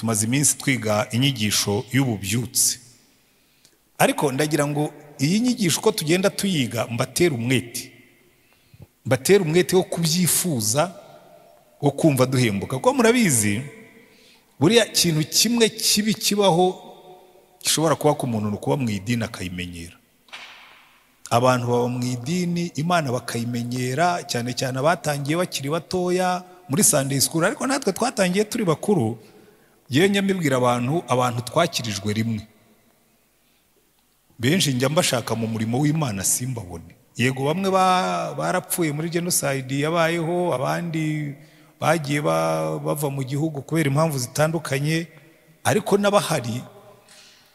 Tumaze iminsi twiga inyigisho y'ububyutse, ariko ndagira ngo iyi nyigisho uko tugenda tuyiga mbatera umwete, mbatera umwete wo kubyifuza, wo kumva duhembuka. Kuko murabizi buriya kintu kimwe kibi kibaho gishobora kuba ku muntu ni ukuba mu idini akayimenyera. Abantu baba mu idini Imana bakayimenyera, cyane cyane abatangiye bakiri batoya muri Sunday school, ariko natwe twatangiye turi bakuru. Yewe nyamibwira abantu twakirijwe rimwe, benshi njya mbashaka mu murimo w'Imana simbabone. Yego bamwe barapfuye muri genocide yabayeho, abandi bagiye bava mu gihugu kubera impamvu zitandukanye, ariko n'abahari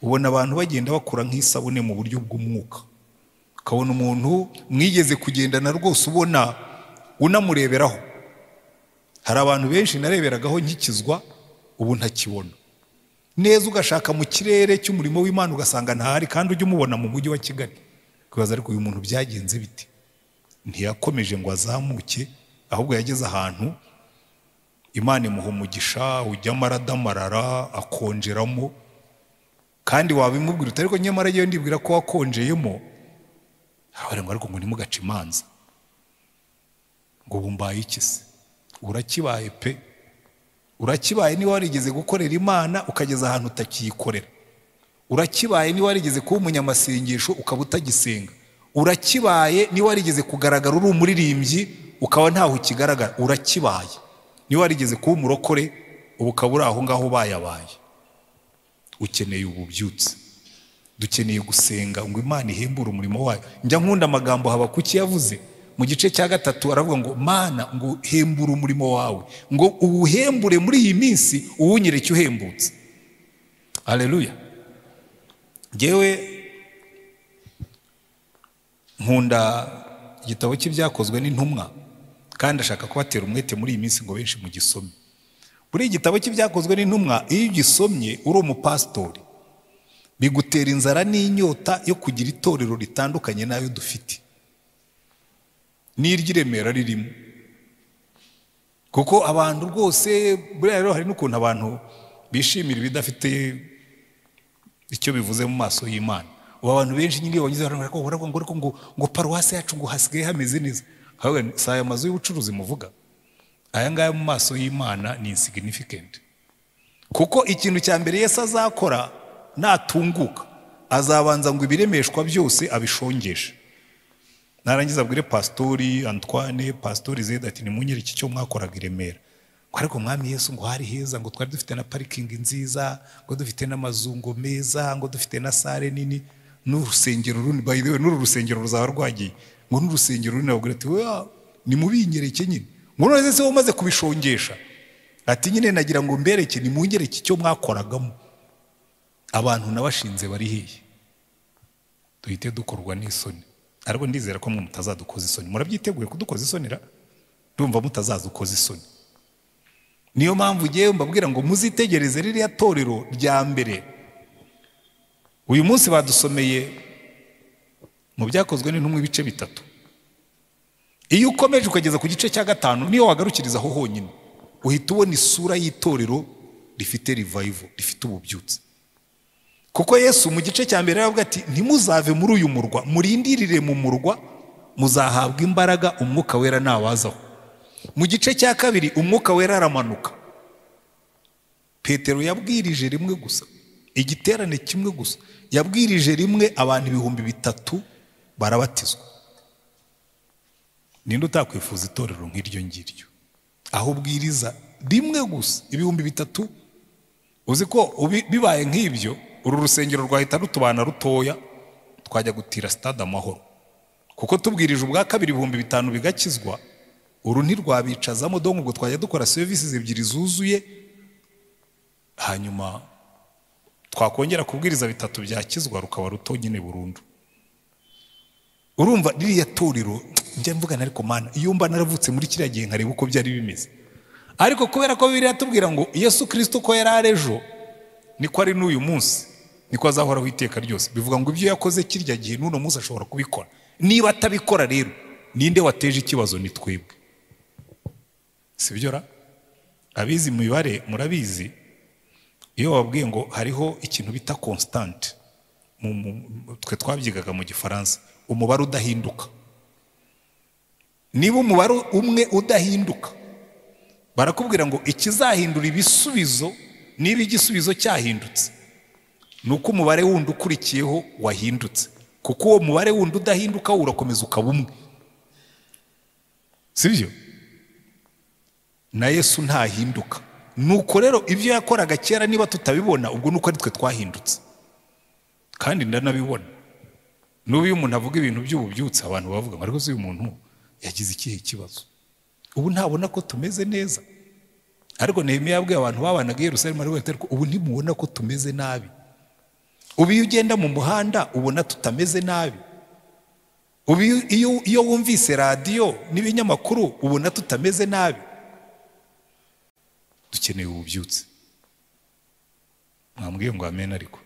ubona abantu bagenda bakura nk'isabune mu buryo bw'umwuka. Ukabona umuntu mwigeze kugendana rwose ubona unamureberaho. Hari abantu benshi nareberagaho nkikizwa, ubu ntakibona neza. Ugashaka mu kirere cy'umurimo w'Imana ugasanga ntahari, kandi ujya umubona mu mujyi wa Kigali. Ukibaza ariko uyu muntu byagenze bite? Ntiyakomeje ngo azamuke, ahubwo yageze ahantu Imana imuha umugisha, ujyamo aradamarara akonjeramo. Kandi wabimubwira uti ariko nyamara yewe ndibwira ko wakonjeyemo, ngo ariko ngo ntimugace imanza, ngo ubu mbaye iki se? Urakibaye pe, urakibaye niba warigeze gukorera Imana ukageza ahantu utakiyikorera. Urakibaye niba warigeze kuba umunyamasengesho ukaba utagisenga. Urakibaye niba warigeze kugaragara uri umuririmbyi ukaba ntaho ukigaragara. Urakibaye niba warigeze kuba umurokore ubu ukaba uri aho ngaho bayabaye. Ukeneye ububyutse. Dukeneye gusenga ngo Imana ihembure umurimo wayo. Njya nkunda amagambo Habakuki yavuze mu gice cya 3, aravuga ngo Mana ngo hembure umurimo wawe, ngo uwuhembure muri iyi minsi uwunyereke uhembutse. Haleluya. Njyewe nkunda igitabo cy'ibyakozwe n'intumwa, kandi ashaka kubatera umwete muri iyi minsi ngo benshi mugisome. Buri igitabo cy'ibyakozwe n'intumwa iyo ugisomye uri umupasitori bigutera inzara n'inyota yo kugira itorero ritandukanye n'ayo dufite, n'iry'Iremera ririmo. Kuko abantu rwose buriya rero hari n'ukuntu abantu bishimira ibidafite icyo bivuze mu maso y'Imana. Ubu abantu benshi nyine banyuze baravuga ngo ngo paruwasi yacu ngo hasigaye hameze neza. Si aya mazu y'ubucuruzi muvuga, aya ngaya mu maso y'Imana ni insignificant. Kuko ikintu cya mbere Yesu azakora natunguka, azabanza ngo ibiremeshwa byose abishongeshe. Narangiza abwire Pastori Antoine, Pastori Zeda ati nimunyereke icyo mwakoraga i Remera. Ariko Mwami Yesu ngo hari heza, ngo twari dufite na parikingi nziza, ngo dufite n'amazu ngo meza, ngo dufite na sare nini, n'urusengero runini. By the way, n'uru rusengero ruzaba rwagiye, ngo n'urusengero runini. Abwira ati nimubinyereke nyine. Ngo none se umaze kubishongesha? Ati nyine nagira ngo mbereke, nimunyereke icyo mwakoragamo. Abantu nabashinze bari hehe? Duhite dukorwa n'isoni. Ariko ndizera ko mwe mutazadukoza isoni. Murabyiteguye kudukoza isoni ra? Ndumva mutazadukoza isoni. Niyo mpamvu ngewe mbabwira ngo muzitegereze ririya torero rya mbere. Uyu munsi badusomeye mu byakozwe n'intumwa ibice 3. Iyo ukomeje ukageza ku gice cya 5, niyo wagarukiriza aho honyine, uhita ubona isura y'itorero rifite revival, rifite ububyutse. Kuko Yesu mu gice cya mbere yaravuga ati ntimuzave muri uyu murwa, murindirire mu murwa, muzahabwa imbaraga umwuka wera nawazaho. Mu gice cya 2 umwuka wera aramanuka. Petero yabwirije rimwe gusa, igiterane kimwe gusa, yabwirije rimwe abantu 3000 barabatizwa. Ninde utakwifuza itorero nk'iryo ngiryo, aho ubwiriza rimwe gusa 3000? Uzi ko bibaye nk'ibyo uru rusengero rwahita rutubana rutoya, twajya gutira stade Amahoro. Kuko tubwirije ubwa kabiri 5000 bigakizwa, uru ntirwabicazamo, donc ubwo twajya dukora services 2 zuzuye, hanyuma twakongera kubwiriza 3 byakizwa rukaba ruto nyine burundu. Urumva ririya torero njya mvugana ariko Mana, iyo mba naravutse muri kiriya gihe nkareba uko byari bimeze. Ariko kubera ko Bibiliya tubwira ngo Yesu Kristo ko yari ari ejo niko ari n'uyu munsi, niko azahoraho iteka ryose, bivuga ngo ibyo yakoze kirya gihe n'uno munsi ashobora kubikora. Niba atabikora rero, ninde wateje ikibazo? Ni twebwe. Sibyo ra? Abizi mibare murabizi Iyo wabwiye ngo hariho ikintu bita constant, twe twabyigaga mu Gifaransa, umubare udahinduka. Niba umubare umwe udahinduka, barakubwira ngo ikizahindura ibisubizo, niba igisubizo cyahindutse, ni uko umubare wundi ukurikiyeho wahindutse, kuko uwo mubare wundi udahinduka urakomeza ukaba umwe, sibyo? Na Yesu ntahinduka. Nuko rero ibyo yakoraga kera niba tutabibona, ubwo nuko ari twe twahindutse. Kandi ndanabibona, n'ubu iyo umuntu avuga ibintu by'ububyutse abantu bavuga ngo ariko uyu muntu yagize ikihe kibazo, ubu ntabona ko tumeze neza. Ariko Nehemiya yabwiye abantu babanaga i Yerusalemu, ariko ubu ntimubona ko tumeze nabi? Ubu iyo ugenda mu muhanda ubona tutameze nabi? Ubu iyo wumvise radiyo n'ibinyamakuru ubona tutameze nabi? Dukeneye ububyutse. Mwambwiye ngo amen, ariko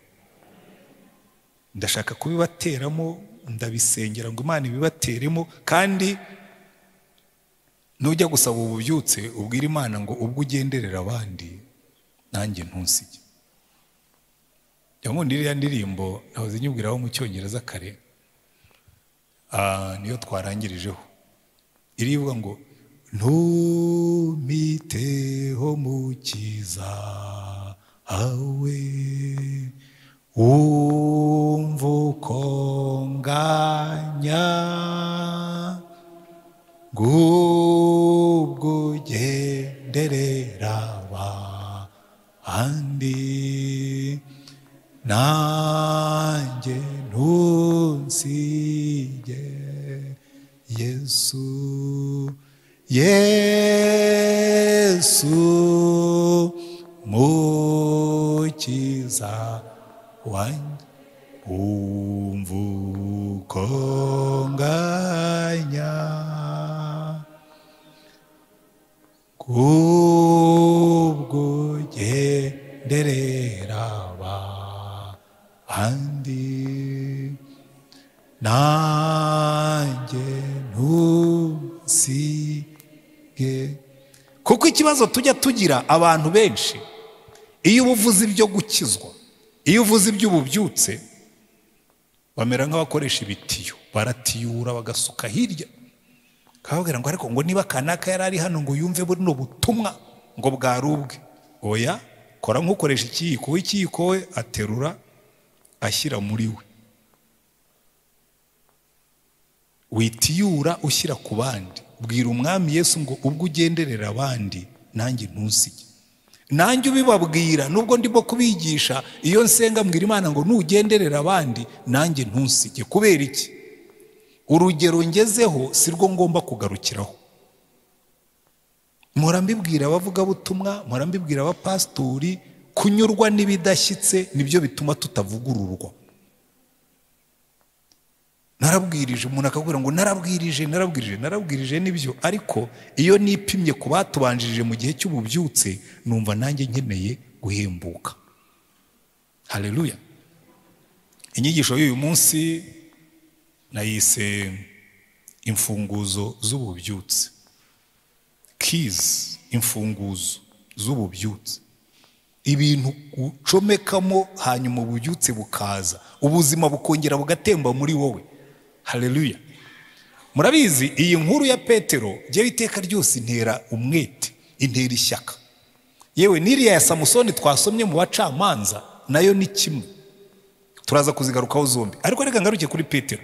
ndashaka kubibateramo, ndabisengera ngo Imana ibibateremo. Kandi nujya gusaba ububyutse ubwira Imana ngo ubwo ugenderera abandi nanjye ntunsige. Yamundi iriya ndirimbo nahoze nyibwiraho mu Cyongereza kare, niyo twarangirijeho, irivuga ngo ntumiteho mukiza awe, wumva uko nganya, ngubwo ugenderera abandi, nanjye ntunsige Yesu, Yesu mukiza wanjye, wumva uko nganya, kubwo ugenderera abandi, nanjye ntusige. Kuko ikibazo tujya tugira abantu benshi, iyo uvuze ibyo gukizwa, iyo uvuze iby'ububyutse, bamera nk'abakoresha ibitiyo, baratiyura bagasuka hirya, kababwira ngo ariko ngo niba kanaka yari ari hano ngo yumve buno butumwa ngo bwari ubwe. Oya, kora nk'ukoresha ikiyiko, ikiyiko we aterura ashyira muri we. Witiyura ushyira ku bandi. Bwira Umwami Yesu ngo ubwo ugenderera abandi nanjye ntusige. Nanjye ubibabwira nubwo ndimo kubigisha, iyo nsenga mbwira Imana ngo nugenderera abandi nanjye ntusige. Kubera iki? Urugero ngezeho sirwo ngomba kugarukiraho. Mpora mbibwira abavugabutumwa, mpora mbibwira abapasitori, kunyurwa n'ibidashyitse nibyo bituma tutavugururwa. Narabwirije, umuntu akabwira ngo narabwirije, narabwirije, narabwirije nibyo, ariko iyo nipimye ku batubanjirije mu gihe cy'ububyutse numva nanjye nkeneye guhembuka. Haleluya. Inyigisho y'uyu munsi nayise imfunguzo z'ububyutse. Keys, imfunguzo z'ububyutse. Ibintu ucomekamo hanyuma ububyutse bukaza, ubuzima bukongera bugatemba muri wowe. Haleluya. Murabizi iyi nkuru ya Petero, jyewe iteka ryose intera umwete, intera ishyaka. Yewe n'iriya ya Samusoni twasomye mu bacamanza nayo ni kimwe, turaza kuzigarukaho zombi. Ariko reka ngaruke kuri Petero.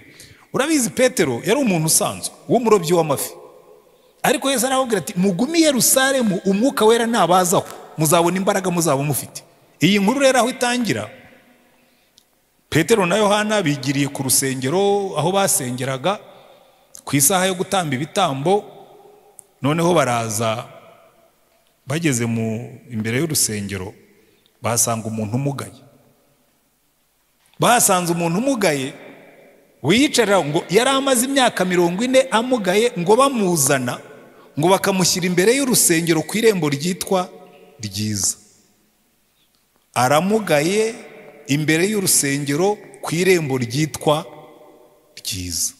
Urabizi Petero yari umuntu usanzwe w'umurobyi w'amafi, ariko Yesu arababwira ati mugume i Yerusalemu, umwuka wera nabazaho muzabona imbaraga muzaba mufite. Iyi nkuru rero aho itangira, Petero na Yohana bigiriye ku rusengero aho basengeraga ku isaha yo gutamba ibitambo. Noneho baraza, bageze mu imbere y'urusengero basanga umuntu umugaye. Basanze umuntu umugaye wiyicarira, ngo yari amaze imyaka 40 amugaye, ngo bamuzana ngo bakamushyira imbere y'urusengero ku irembo ryitwa Ryiza. Aramugaye imbere y'urusengero ku irembo ryitwa Ryiza,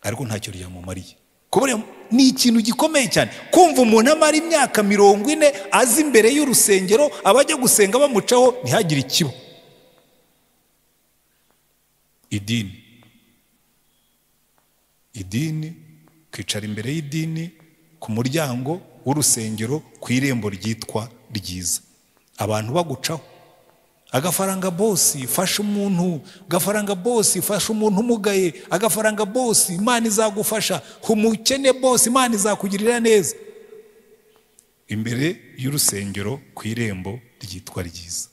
ariko ntacyo ryamumariye. Kubera ni ikintu gikomeye cyane kumva umuntu amara imyaka 40 azi imbere y'urusengero, abajya gusenga bamucaho ntihagire ikiba. Idini, kwicara imbere y'idini ku muryango w'urusengero ku irembo ryitwa ryiza, abantu bagucaho. Agafaranga bosi fasha umuntu, agafaranga bosi fasha umuntu umugaye, agafaranga bosi Imana izagufasha, umukene bosi Imana izakugirira neza. Imbere y'urusengero ku irembo ryitwa ryiza.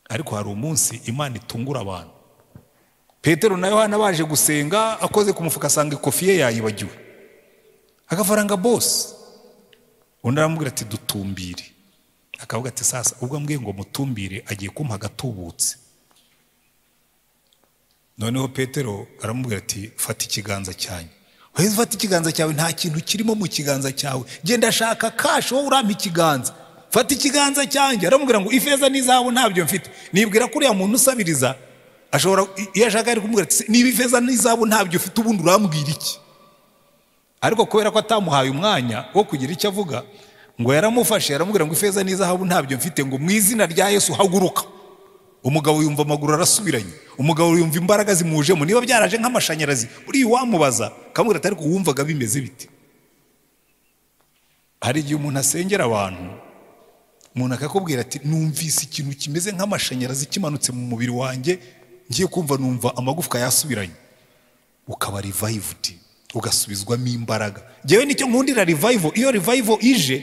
Ariko hari umunsi Imana itungura abantu. Petero na Yohana baje gusenga, akoze ku mufuka asanga ikofi ye yayibagiwe. Agafaranga bosi. Undi aramubwira ati dutumbire. Akavuga ati sasa ubwo ambwiye ngo mutumbire agiye kumpa agatubutse. Noneho Petero aramubwira ati fata ikiganza cyanjye. Wahise fata ikiganza cyawe, nta kintu kirimo mu kiganza cyawe, genda shaka cash wowe urampa ikiganza. Fata ikiganza cyanjye. Aramubwira ngo ifeza n'izahabu ntabyo mfite. Nibwira ko uriya muntu usabiriza ashobora, iyo ashaka ari kumubwira ati niba ifeza n'izahabu ntabyo ufite ubundi urambwira iki? Ariko kubera ko atamuhaye umwanya wo kugira icyo avuga, ngo yaramufashe aramubwira ngo ifeza n'izahabu ntabyo mfite, ngo mu izina rya Yesu haguruka. Umugabo yumva amaguru arasubiranye, umugabo yumva imbaraga zimujemo, niba byaraje nk'amashanyarazi. Buriya wamubaza akamubwira ati ariko wumvaga bimeze bite? Hari igihe umuntu asengera abantu, umuntu akakubwira ati numvise ikintu kimeze nk'amashanyarazi kimanutse mu mubiri wanjye, ngiye kumva numva amagufwa yasubiranye. Ukaba revived, ugasubizwamo imbaraga. Njyewe nicyo nkundira revival. Iyo revival ije,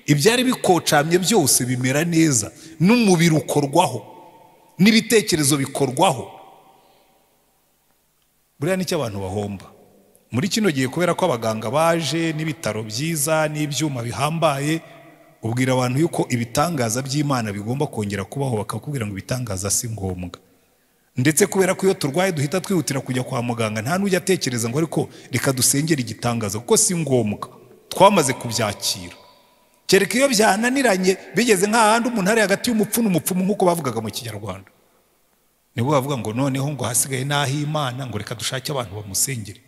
ibyari bikocamye byose bimera neza, n'umubiri ukorwaho, n'ibitekerezo bikorwaho. Buriya nicyo abantu bahomba muri kino gihe, kubera ko abaganga baje n'ibitaro byiza n'ibyuma bihambaye. Ubwira abantu yuko ibitangaza by'Imana bigomba kongera kubaho, bakakubwira ngo ibitangaza si ngombwa. Ndetse kubera ko iyo turwaye duhita twihutira kujya kwa muganga, nta n'ujya atekereza ngo ariko reka dusengere igitangaza, kuko si ngombwa, twamaze kubyakira. Kereka iyo byananiranye bigeze nk'ahandi umuntu ari hagati y'umupfu n'umupfumu, nk'uko bavugaga mu Kinyarwanda, nibwo bavuga ngo noneho ngo hasigaye n'aho Imana, ngo reka dushake abantu bamusengere,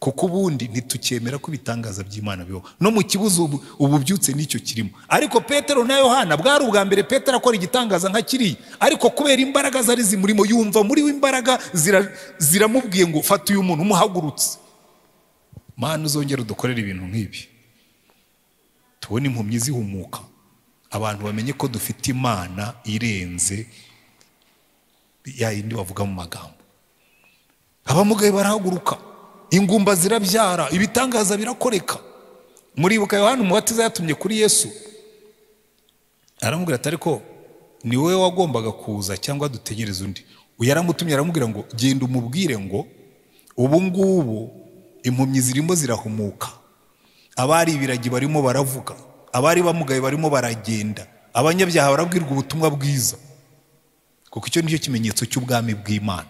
kuko ubundi ntitukemera ko ibitangaza by'Imana bibaho. No mu kibuzo ububyutse nicyo kirimo. Ariko Petero na Yohana, bwari ubwa mbere Petero akora igitangaza nka kiriya, ariko kubera imbaraga zari zimurimo, yumva muri we imbaraga ziramubwiye ngo fata uyu muntu umuhagurutse. Mana uzongera udukorere ibintu nk'ibi, tubone impumyi zihumuka, abantu bamenye ko dufite Imana irenze ya yindi bavuga mu magambo. Abamugaye barahaguruka, ingumba zirabyara, ibitangaza birakoreka. Muribuka Yohana Umubatiza yatumye kuri Yesu, aramubwira ati ariko ni wowe wagombaga kuza cyangwa dutegereze undi? Yaramutumye aramubwira ngo genda umubwire ngo ubu ngubu impumyi zirimo zirahumuka, abari ibiragi barimo baravuga, abari bamugaye barimo baragenda, abanyabyaha barabwirwa ubutumwa bwiza. Kuko icyo nicyo kimenyetso cy'ubwami bw'Imana.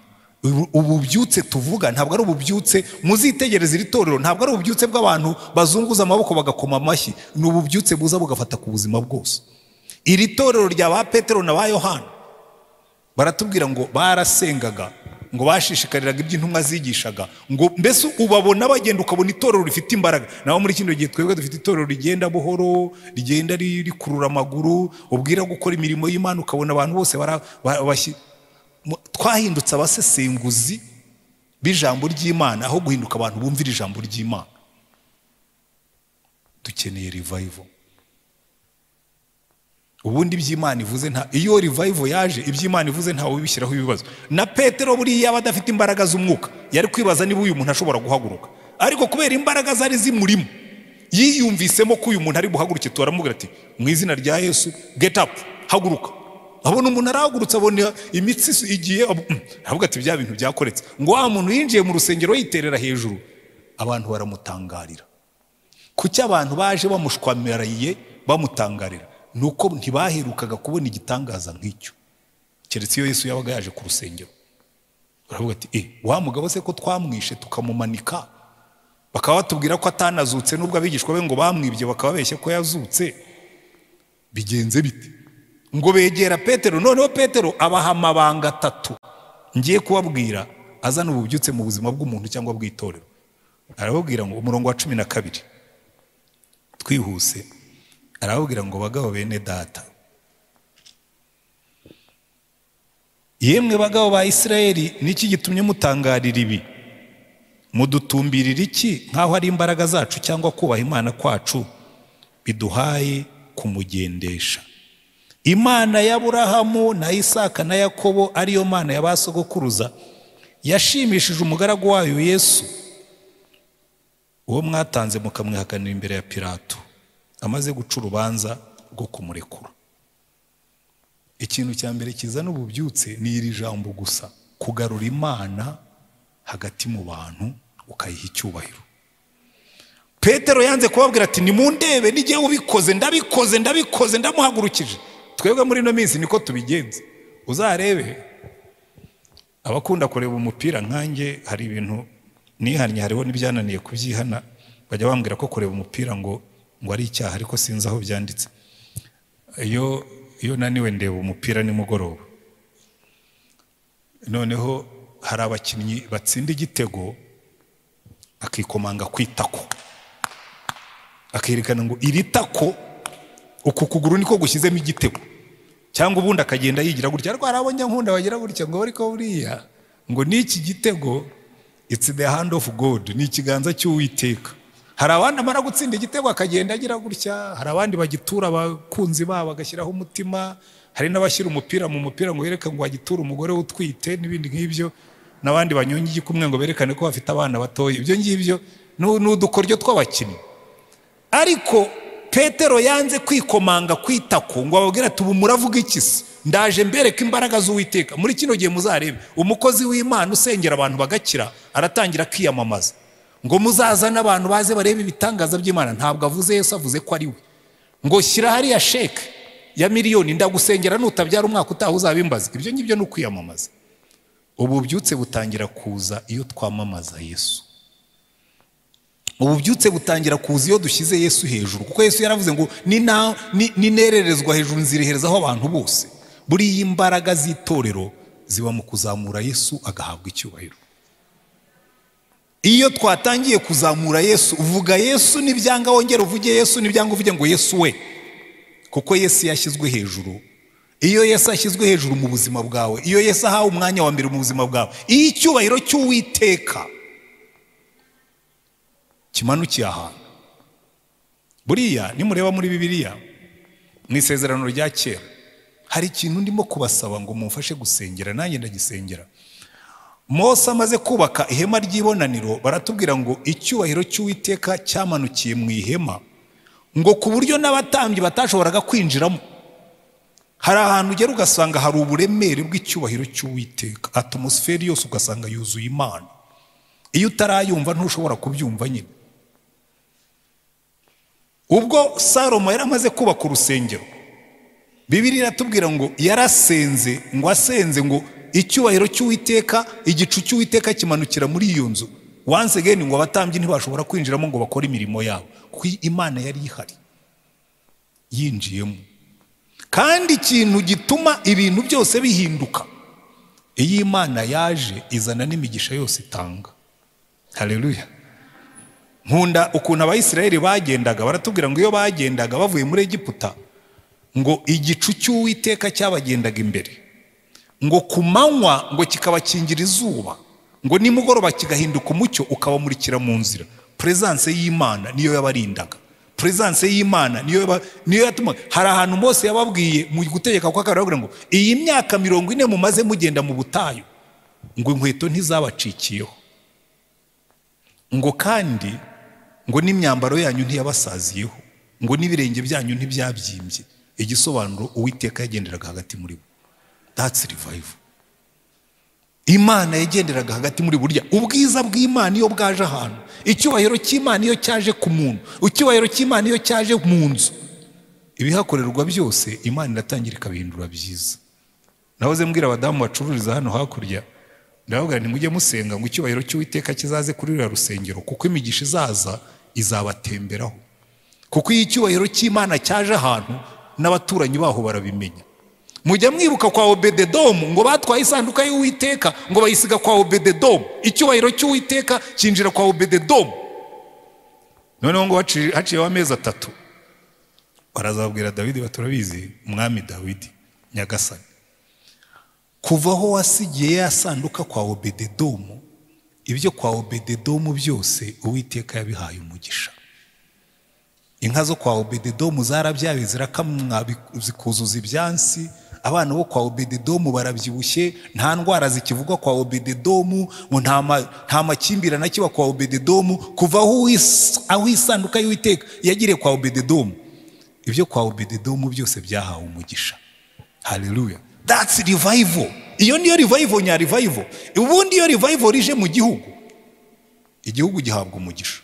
Ububyutse tuvuga ntabwo ari ububyutse, muzitegereze iri torero, ntabwo ari ububyutse bw'abantu bazunguza amaboko bagakoma amashyi, ni ububyutse buza bugafata ku buzima bwose. Iri torero rya ba Petero na ba Yohana baratubwira ngo barasengaga, ngo bashishikariraga iby'intumwa zigishaga, ngo mbese ubabona bagenda ukabona itorero rifite imbaraga. Naho muri kino gihe twebwe dufite itorero rigenda buhoro, rigenda rikurura amaguru, ubwira gukora imirimo y'Imana ukabona abantu bose twahindutse abasesenguzi b'ijambo ry'Imana aho guhinduka abantu bumvira ijambo ry'Imana. Dukeneye revival. Ubundi iby'Imana ivuze nta, iyo revival yaje iby'Imana ivuze ntawe ubishyiraho ibibazo. Na Petero buriya yaba adafite imbaraga z'umwuka yari kwibaza niba uyu muntu ashobora guhaguruka, ariko kubera imbaraga zari zimurimo yiyumvisemo ko uyu muntu ari buhaguruke, turamubwira ati mu izina rya Yesu get up, haguruka. Abona umuntu arahagurutse, abona imitsi igiye, aravuga ati bya bintu byakoretse. Ngo wa muntu yinjiye mu rusengero yiterera hejuru, abantu baramutangarira. Kuki abantu baje bamushwamiraye bamutangarira? Nuko ntibaherukaga kubona igitangaza nk'icyo, keretse iyo Yesu yabaga yaje ku rusengero. Baravuga ati wa mugabo se ko twamwishe tukamumanika, bakaba batubwira ko atanazutse, nubwo abigishwa be ngo bamwibye bakababeshya ko yazutse, bigenze bite? Ngo begera Petero. Noneho Petero abaha amabanga atatu ngiye kubabwira azana ububyutse mu buzima bw'umuntu cyangwa bw'itorero. Arababwira ngo umurongo wa 12 twihuse, arababwira ngo bagabo bene data, yemwe bagabo ba Isirayeli, niki gitumye mutangarira ibi? Mudutumbirira iki nkaho ari imbaraga zacu cyangwa kubaha Imana kwacu biduhaye kumugendesha? Imana ya Aburahamu na Isaka na Yakobo, ariyo Mana ya basogokuruza, yashimishije umugaragu wayo Yesu, uwo mwatanze mukamwihakanira imbere ya Pilato amaze guca urubanza rwo kumurekura. Ikintu cya mbere kizana ububyutse ni iri jambo gusa, kugarura Imana hagati mu bantu ukayiha icyubahiro. Petero yanze kubabwira ati nimundebe n'igihe ubikoze, ndabikoze ndabikoze ndamuhagurukije. Twebwe muri ino minsi niko tubigenza. Uzarebe abakunda kureba umupira nkanjye, hari ibintu nihannye, hariho n'ibyananiye kubyihana, bajya bambwira ko kureba umupira ngo ari icyaha, ariko sinzi aho byanditse. Iyo naniwe ndeba umupira nimugoroba, noneho hari abakinnyi batsinda igitego akikomanga kwitako, akerekana ngo iri tako uku kuguru niko gushyizemo igitego, cyangwa ubundi akagenda yigira gutya. Ariko hari abo nkunda bagira gutya ngo ariko buriya ngo n'iki gitego it's the hand of God, ni ikiganza cy'Uwiteka. Hari abandi amara gutsinda igitego akagenda agira gutya, hari abandi bagitura abakunzi babo bagashyiraho umutima, hari n'abashyira umupira mu mupira ngo yereke ngo wagitura umugore utwite n'ibindi nk'ibyo, n'abandi banyonga igikumwe ngo berekane ko bafite abana batoya. Ibyo ngibyo ni udukoryo tw'abakinnyi. Ariko Petero yanze kwikomanga kwitako ngo ababwire ati ubu muravuga iki se? Ndaje mbereka imbaraga z'Uwiteka. Muri kino gihe muzarebe umukozi w'Imana usengera abantu bagakira aratangira akiyamamaza ngo muzazane abantu baze barebe ibitangaza by'Imana. Ntabwo avuze Yesu, avuze ko ari we. Ngo shyira hariya sheke ya miliyoni ndagusengera, nutabyara umwaka utaha uzabimbaza. Ibyo ngibyo ni ukwiyamamaza. Ububyutse butangira kuza iyo twamamaza Yesu. Ububyutse butangira kuza iyo dushyize Yesu hejuru, kuko Yesu yaravuze ngo ninererezwa hejuru nzireherezaho abantu bose. Buriya imbaraga z'itorero ziba mu kuzamura Yesu agahabwa icyubahiro. Iyo twatangiye kuzamura Yesu, uvuga Yesu nibyanga wongera uvuge Yesu, nibyanga uvuge ngo Yesu we, kuko Yesu yashyizwe hejuru. Iyo Yesu ashyizwe hejuru mu buzima bwawe, iyo Yesu ahawe umwanya wa mbere mu buzima bwawe, iyo icyubahiro cy'Uwiteka kimanukiye ahantu. Buriya nimureba muri Bibiliya mu isezerano rya kera, hari ikintu ndimo kubasaba ngo mumfashe gusengera, nanjye ndagisengera. Mose amaze kubaka ihema ry'ibonaniro, baratubwira ngo icyubahiro cy'Uwiteka cyamanukiye mu ihema, ngo ku buryo n'abatambyi batashoboraga kwinjiramo. Hari ahantu ugera ugasanga hari uburemere bw'icyubahiro cy'Uwiteka, atmosfere yose ugasanga yuzuye Imana. Iyo utarayumva ntushobora kubyumva nyine. Ubwo Salomo yari amaze kubaka urusengero, Bibiliya iratubwira ngo yarasenze, ngo asenze ngo icyubahiro cy'Uwiteka, igicu cy'Uwiteka kimanukira muri iyo nzu. Once again ngo abatambyi ntibashobora kwinjiramo ngo bakore imirimo yabo, kuko Imana yari ihari yinjiyemo. Kandi ikintu gituma ibintu byose bihinduka, iyo Imana yaje izana n'imigisha yose itanga. Haleluya. Nkunda ukuntu Abayisiraheli bagendaga, baratubwira ngo iyo bagendaga bavuye muri Egiputa, ngo igicu cy'Uwiteka cyabagendaga imbere, ngo ku manywa ngo kikabakingira izuba, ngo nimugoroba kigahinduka umucyo ukabamurikira mu nzira. Presence y'Imana niyo yabarindaga. Presence y'Imana niyo yatuma. Hari ahantu Mose yababwiye mu gutegeka kwa kabiri ngo iyi myaka 40 mumaze mugenda mu butayu, ngo inkweto ntizabacikiyeho, ngo kandi ngo n'imyambaro yanyu ntiyabasaziyeho, ngo n'ibirenge byanyu ntibyabyimbye. Igisobanuro, Uwiteka yagenderaga hagati muri bo. That's revival. Imana yagenderaga hagati muri burya. Ubwiza bw'Imana iyo bwaje ahantu, icyubahiro cy'Imana iyo cyaje ku muntu, icyubahiro cy'Imana iyo cyaje mu nzu, ibihakorerwa byose Imana iratangira ikabihindura byiza. Nahoze mbwira abadamu bacururiza hano hakurya, ndababwira nti mujye musenga ngo icyubahiro cy'Uwiteka kizaze kuri ruriya rusengero, kuko imigisha izaza izabatemberaho. Kuko iyo icyubahiro cy'Imana cyaje ahantu, n'abaturanyi baho barabimenya. Mujya mwibuka kwa Obededomu ngo batwaye isanduka y'Uwiteka ngo bayisiga kwa Obededomu, icyubahiro cy'Uwiteka cyinjira kwa Obededomu. Noneho ngo haciyeho amezi 3 barazabwira Dawidi baturabizi, umwami Dawidi nyagasani, kuva aho wasigiye ya sanduka kwa Obededomu, ibyo kwa Obededomu byose Uwiteka yabihaye umugisha. Inka zo kwa Obededomu zarabyaye zirakamwa zikuzuza ibyansi, abana bo kwa Obededomu barabyibushye, nta ndwara zikivugwa kwa Obededomu, ngo nta makimbirane akiba kwa Obededomu. Kuva aho isanduka y'Uwiteka yagiriye kwa Obededomu, ibyo kwa Obededomu byose byahawe umugisha. Haleluya. That's revival. Iyo niyo revival nya revival. Ubundi iyo revival rije mu gihugu, igihugu gihabwa umugisha.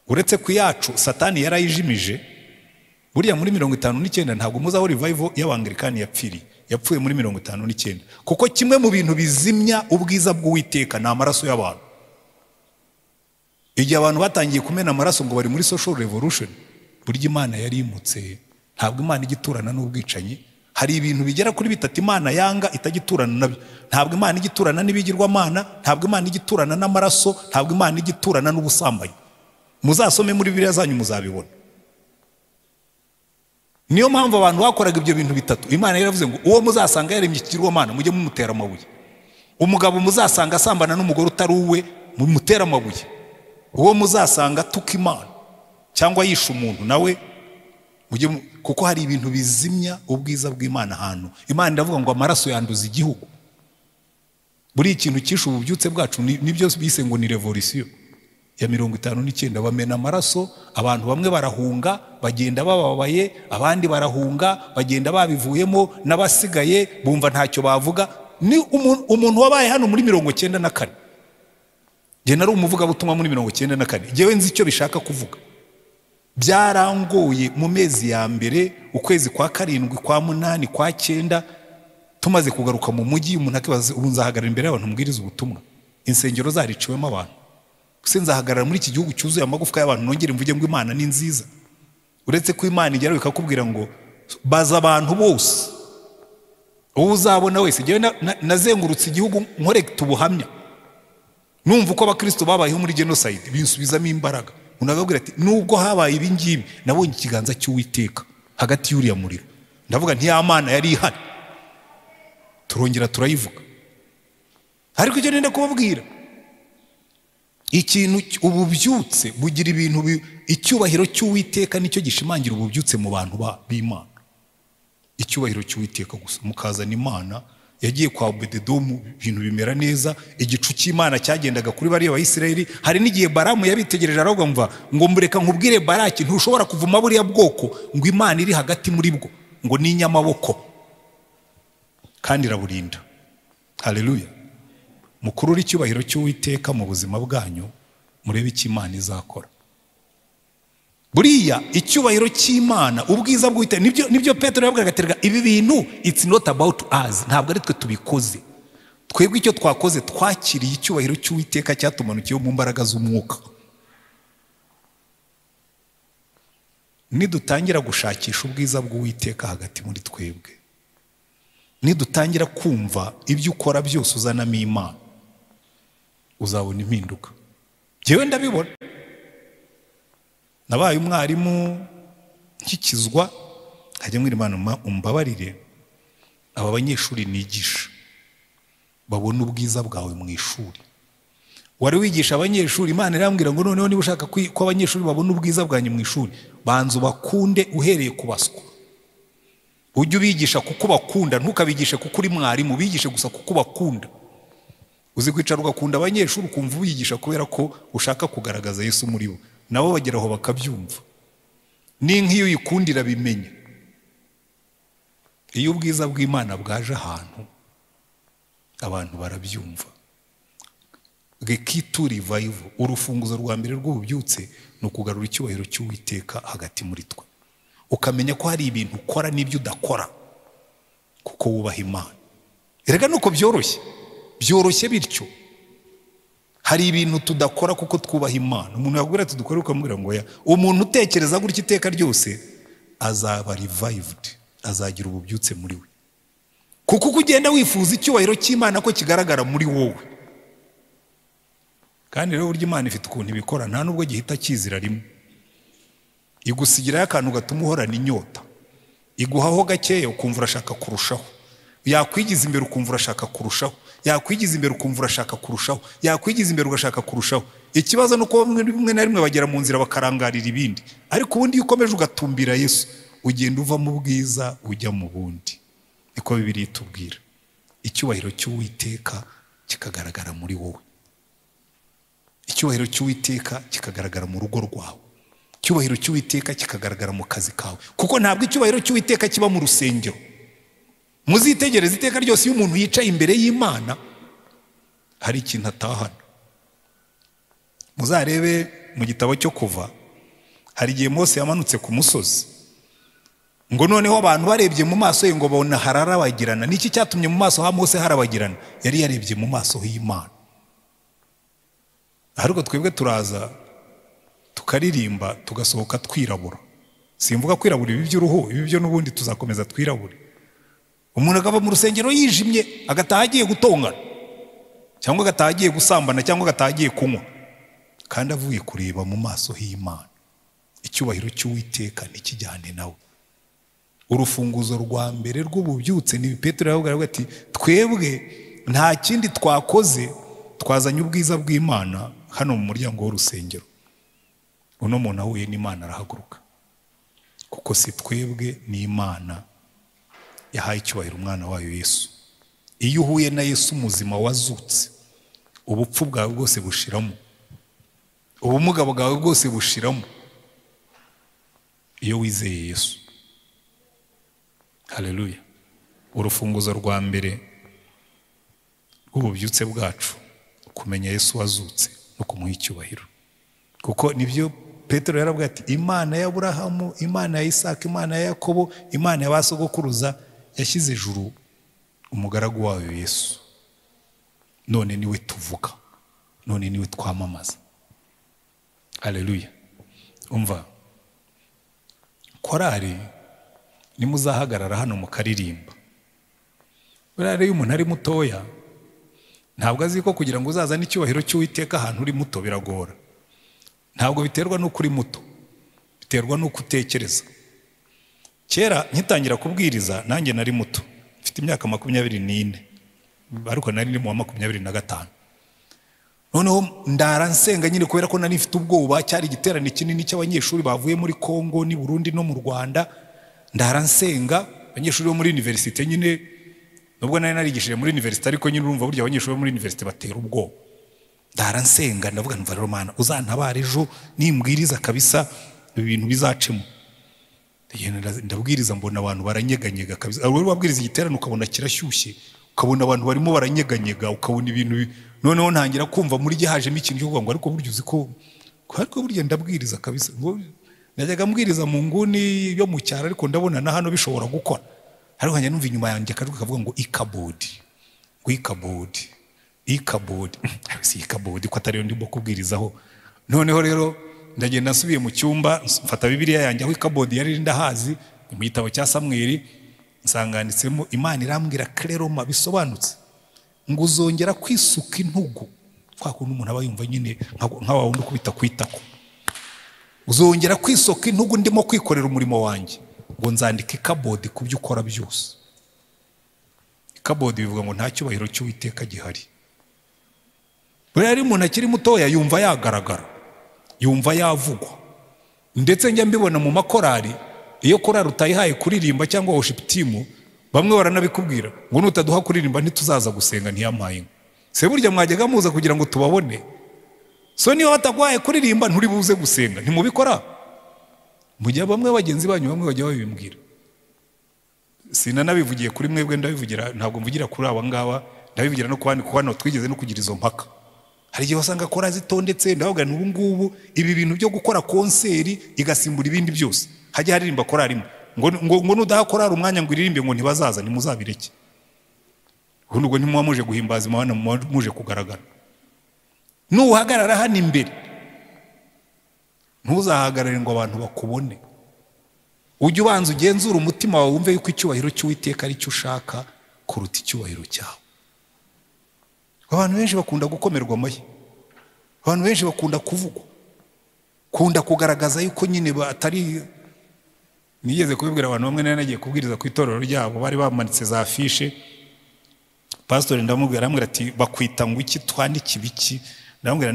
Uretse ku yacu Satani yarayijimije. Buriya muri 59 ntabwo muzaho revival y'Abangilikani yapfiriye, yapfuye muri 59, kuko kimwe mu bintu bizimya ubwiza bw'Uwiteka ni amaraso y'abantu. Igihe abantu batangiye kumena amaraso ngo bari muri social revolution, burya Imana yarimutse. Ntabwo Imana igiturana n'ubwicanyi. Hari ibintu bigera kuri 3 Imana yanga itagiturana nabyo. Ntabwo Imana igiturana n'ibigirwamana, ntabwo Imana igiturana n'amaraso, ntabwo Imana igiturana n'ubusambanyi. Muzasome muri Bibiliya zanyu muzabibona. Niyo mpamvu abantu bakoraga ibyo bintu 3, Imana yaravuze ngo uwo muzasanga yaremye ikigirwamana mujye mumutera amabuye, umugabo muzasanga asambana n'umugore utari uwe mumutera amabuye, uwo muzasanga atuka Imana cyangwa yisha umuntu nawe mujye, kuko hari ibintu bizimya ubwiza bw'Imana ahantu. Imana iravuga ngo amaraso yanduza igihugu. Buri ikintu cyishe ububyutse bwacu nibyo bise ngo ni revolution ya 59. Bamena amaraso, abantu bamwe barahunga bagenda bababaye, abandi barahunga bagenda babivuyemo, n'abasigaye bumva ntacyo bavuga. Ni umuntu wabaye hano muri 94, njye nari umuvugabutumwa muri 94, njyewe nzi icyo bishaka kuvuga. Byarangoye mu mezi ya mbere, ukwezi kwa 7, kwa 8, kwa 9, tumaze kugaruka mu mujyi, umuntu akibaza ubu nzahagarara imbere y'abantu mbwiriza ubutumwa, insengero zariciwemo abantu, se nzahagarara muri iki gihugu cyuzuye amagufwa y'abantu nongere mvuge ngo Imana ni nziza? Uretse ko Imana igera ikakubwira ngo baza abantu bose, uwo uzabona wese. Njyewe nazengurutse igihugu nkorekta ubuhamya, numva uko abakristo babayeho muri genocide, binsubizamo imbaraga. Unagabwira ati nubwo habaye ibi ngibi nabonye ikiganza cy'Uwiteka hagati y'uriya muriro, ndavuga nti ya Mana yari ihari, turongera turayivuga. Ariko icyo nenda kubabwira, ikintu ububyutse bugira ibintu, icyubahiro cy'Uwiteka nicyo gishimangira ububyutse mu bantu b'Imana. Icyubahiro cy'Uwiteka gusa, mukazana Imana. Yagiye kwa Obededomu ibintu bimera neza, igicu cy'Imana cyagendaga kuri bariya Bayisiraheli. Hari n'igihe Baramu yabitegereje aravuga mva ngo mureka nkubwire Baraki, ntushobora kuvuma buriya bwoko ngo Imana iri hagati muri bwo, ngo ni inyamaboko kandi iraburinda. Haleluya. Mukurure icyubahiro cy'Uwiteka mu buzima bwanyu, murebe icyo Imana izakora. Buriya icyubahiro cy'Imana, ubwiza bw'Uwiteka, nibyo Petero yabwiraga ati ibi bintu it's not about us, ntabwo ari twe tubikoze. Twebwe icyo twakoze twakiriye icyubahiro cy'Uwiteka cyatumanukiye mu mbaraga z'umwuka. Nidutangira gushakisha ubwiza bw'Uwiteka hagati muri twebwe, nidutangira kumva ibyo ukora byose uzanamo Imana, uzabona impinduka. Njyewe ndabibona. Nabaye umwarimu nkikizwa, nkajya mbwira Imana umbabarire, aba banyeshuri nigisha babona ubwiza bwawe mu ishuri. Wari wigisha abanyeshuri, Imana irambwira ngo noneho niba ushaka ko abanyeshuri babona ubwiza bwanyu mu ishuri, banza ubakunde uhereye ku baswa. Ujye ubigisha kuko bakunda, ntukabigishe kuko uri mwarimu, ubigishe gusa kuko bakunda. Uzi kwicara ugakunda abanyeshuri ukumva ubigisha kubera ko ushaka kugaragaza Yesu muri bo, nabo bagera aho bakabyumva. Ni nk'iyo uyikundira bimenya. Iyo ubwiza bw'Imana bwaje ahantu, abantu barabyumva. The key to revival, urufunguzo rwa mbere rw'ububyutse ni ukugarura icyubahiro cy'Uwiteka hagati muri twe. Ukamenya ko hari ibintu ukora n'ibyo udakora kuko wubaha Imana. Erega nuko byoroshye, byoroshye bityo. Hari ibintu tudakora kuko twubaha Imana. Umuntu yakubwira ati dukore ukamubwira ngo oya. Umuntu utekereza gutya iteka ryose azaba revived, azagira ububyutse muri we. Kuko uko ugenda wifuza icyubahiro cy'Imana ko kigaragara muri wowe. Kandi rero burya Imana ifite ukuntu ibikora, nta nubwo gihita kizira rimwe. Igusigirayo akantu gatuma uhorana inyota, iguhaho gakeya ukumva urashaka kurushaho, yakwigiza imbere ukumva urashaka kurushaho, yakwigiza imbere ukumva urashaka kurushaho, yakwigiza imbere ugashaka kurushaho. Ikibazo ni uko rimwe na rimwe bagera mu nzira bakarangarira ibindi, ariko ubundi iyo ukomeje ugatumbira Yesu, ugenda uva mu bwiza ujya mu bundi. Niko Bibiliya itubwira. Icyubahiro cy'Uwiteka kikagaragara muri wowe, icyubahiro cy'Uwiteka kikagaragara mu rugo rwawe, icyubahiro cy'Uwiteka kikagaragara mu kazi kawe. Kuko ntabwo icyubahiro cy'Uwiteka kiba mu rusengero. Muzitegereze iteka ryose iyo umuntu yicaye imbere y'Imana hari ikintu atahana. Muzarebe mu gitabo cyo Kuva, hari igihe Mose yamanutse ku musozi, ngo noneho abantu barebye mu maso ye ngo babona hararabagirana. Niki cyatumye mu maso ha Mose harabagirana? Yari yarebye mu maso h'Imana. Ariko twebwe turaza tukaririmba tugasohoka twirabura. Simvuga kwirabura ibi by'uruhu, ibi byo n'ubundi tuzakomeza twirabure. Umuntu akava mu rusengero yijimye, agataha agiye gutongana, cyangwa agataha agiye gusambana, cyangwa agataha agiye kunywa, kandi avuye kureba mu maso h'Imana. Icyubahiro cy'Uwiteka ntikijyane nawe. Urufunguzo rwa mbere rw'ububyutse ni Petero yavuga ati twebwe nta kindi twakoze, twazanye ubwiza bw'Imana hano mu muryango w'urusengero. Uno muntu ahuye n'Imana arahaguruka, kuko si twebwe ni Imana yahaye icyubahiro umwana wayo Yesu. Iyo uhuye na Yesu muzima wazutse, ubupfu bwawe bwose bushiramo, ubumuga bwawe bwose bushiramo, iyo wizeye Yesu. Haleluya. Urufunguzo rwa mbere rw'ububyutse bwacu, kumenya Yesu wazutse no kumuha icyubahiro. Kuko nibyo Petero yaravuga ati Imana ya Aburahamu, Imana ya Isaka, Imana ya Yakobo, Imana ya basogokuruza yashyize ijuru umugaragu wayo Yesu. None niwe tuvuga, none niwe twamamaza. Haleluya. Umva, korari nimuzahagarara hano mukaririmba. Buriya iyo umuntu ari mutoya ntabwo azi ko kugira ngo uzazane icyubahiro cy'Uwiteka ahantu uri muto biragora. Ntabwo biterwa n'uko uri muto, biterwa n'uko utekereza. Kera nkitangira kubwiriza nanjye nari muto, mfite imyaka 24, ariko nari ndi mu wa 25. Noneho ndara nsenga nyine kubera ko nari mfite ubwoba, cyari igiterane kinini cy'abanyeshuri bavuye muri Kongo ni Burundi no mu Rwanda. Ndara nsenga, abanyeshuri bo muri universite nyine, nubwo nari narigishije muri universite ariko nyine urumva burya abanyeshuri bo muri universite batera ubwoba. Ndara nsenga ndavuga nti rero Mana uzantabare ejo nimbwiriza kabisa ibintu bizacemo. Ndabwiriza mbona abantu baranyeganyega kabisa. Wari wabwiriza igiterane ukabona kirashyushye, ukabona abantu barimo baranyeganyega, ukabona ibintu. Noneho ntangira kumva muri gihajemo ikintu cyo kuvuga ngo ariko burya uzi ko ariko burya ndabwiriza kabisa. Najyaga mbwiriza mu nguni yo mu cyaro ariko ndabona na hano bishobora gukora. Ariko nkajya numva inyuma yanjye akajwi kavuga ngo ikabodi, ngo ikabodi, ikabodi. Si ikabodi ko atari yo ndimo kubwirizaho. Noneho rero ndagenda nsubiye mu cyumba mfata Bibiliya yanjye aho ikabodi yari ndahazi, mu gitabo cya Samweli, nsanganditsemo Imana irambwira cleroma bisobanutse ngo uzongera kwisuka intugu. Kwa kuntu umuntu aba yumva nyine nka wa wundi ukubita kwitako. Uzongera kwisoka intugu ndimo kwikorera umurimo wanjye, ngo nzandike ikabodi ku byo ukora byose. Ikabodi bivuga ngo nta cyubahiro cy'Uwiteka gihari. Buriya ari umuntu akiri mutoya yumva yagaragara, yumva yavugwa. Ndetse njya mbibona mu makorari, iyo korari utayihaye kuririmba cyangwa worship team, bamwe baranabikubwira ngo nutaduha kuririmba ntituzaza gusenga, ntiyampaye inka. Se burya mwajyaga muza kugira ngo tubabone? So niba batagwaye kuririmba nturi buze gusenga, ntimubikora. Mujya bamwe bagenzi banyu bamwe bajya babimbwira. Sinanabivugiye kuri mwebwe, ndabivugira, ntabwo mvugira kuri aba ngaba, ndabivugira no kubandi, kuko hano twigeze no kugira izo mpaka. Hari igihe wasanga kora zitondetse, ndavuga nti ubu ngubu ibi bintu byo gukora konseri igasimbura ibindi byose, hajya haririmba korari imwe, ngo nudaha korari umwanya ngo iririmbe ngo ntibazaza, ntimuzabireke. Ubundi ubwo ntimuba muje guhimbaza Imana, muje kugaragara. Nuhagarara hano imbere, ntuzahagarare ngo abantu bakubone. Ujye ubanza ugenzura umutima wawe wumve yuko icyubahiro cy'Uwiteka ari cyo ushaka kuruta icyubahiro cyawe. Abantu benshi bakunda gukomerwa amashyi, abantu benshi bakunda kuvugwa, kunda kugaragaza yuko nyine batari. Nigeze kubibwira abantu bamwe, nari nagiye kubwiriza ku itorero ryabo, bari bamanitse za afishe. Pastor ndamubwira, arambwira ati bakwita ngo iki, twandike ibiki? Ndamubwira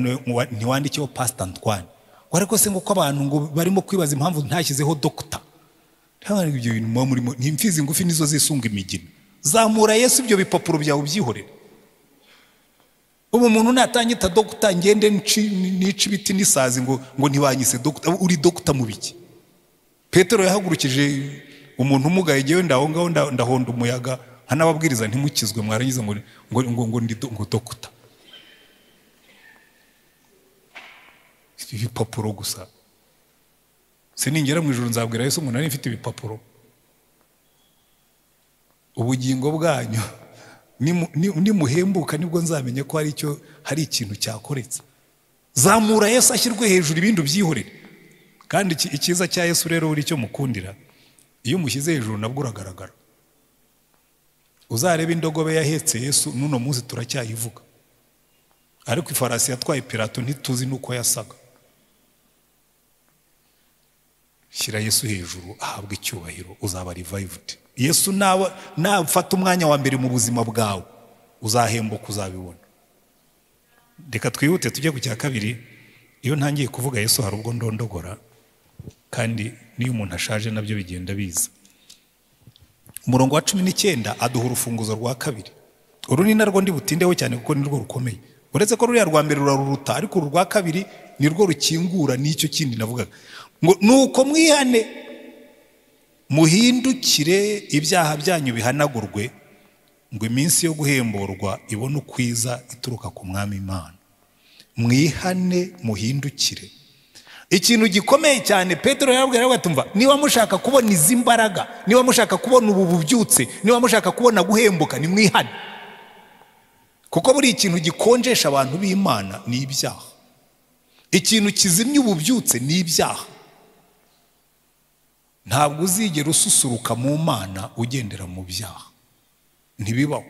ntiwandikeho Pastor Antoine. Ngo ariko se ngo ko abantu ngo barimo kwibaza impamvu ntashyizeho doctor. Ntabwo ibyo bintu muba murimo, ni imfizi ngufi nizo zisunga imigina. Zamura Yesu, ibyo bipapuro byawe ubyihorere. Ubu umuntu natanyita doctor ngende nice ibiti n'isazi ngo ntibanyise doctor. Uri doctor mu biki? Petero yahagurukije umuntu umugaye, ngewe ndaho ngaho ndahonda umuyaga nkanababwiriza ntimukizwe, mwarangiza ngo ngo ngo ndi ngo doctor. Ibipapuro gusa. Siningera mu ijuru nzabwira Yesu ngo nari mfite ibipapuro. Ubugingo bwanyu nimuhembuka nibwo nzamenya ko hari ikintu cyakoretse. Zamura Yesu ashyirwe hejuru, ibindi ubyihorere. Kandi icyiza cya Yesu rero uri cyo mukundira, iyo umushyize hejuru nabwo uragaragara. Uzarebe indogobe yahetse Yesu n'uno munsi turacyayivuga, ariko ifarasi yatwaye Pilato ntituzi nuko yasaga. Shyira Yesu hejuru ahabwe icyubahiro, uzaba revived. Yesu nafata umwanya wa mbere mu buzima bwawe, uzahembuka, uzabibona. Reka twihute tujye ku cya kabiri. Iyo ntangiye kuvuga Yesu hari ubwo ndondogora, kandi niyo umuntu ashaje nabyo bigenda biza. Umurongo wa 19 aduha urufunguzo rwa kabiri. Uru ni narwo ndi butindeho cyane kuko nirwo rukomeye. Uretse ko ruriya rwa mbere ruraruruta, ariko uru rwa kabiri nirwo rukingura n'icyo kindi navugaga. Ngo nuko mwihane muhindukire ibyaha byanyu bihanagurwe, ngo iminsi yo guhemburwa ibone ukwiza ituruka ku Mwami Imana. Mwihane muhindukire. Ikintu gikomeye cyane Petero yarabwira ati umva, niba mushaka kubona izi mbaraga, niba mushaka kubona ubu bubyutse, niba mushaka kubona guhembuka, ni mwihane. Kuko buri ikintu gikonjesha abantu b'Imana ni ibyaha. Ikintu kizimya ububyutse ni ibyaha. Ntabwo uzigera ususuruka mu Mana ugendera mu byaha, ntibibaho.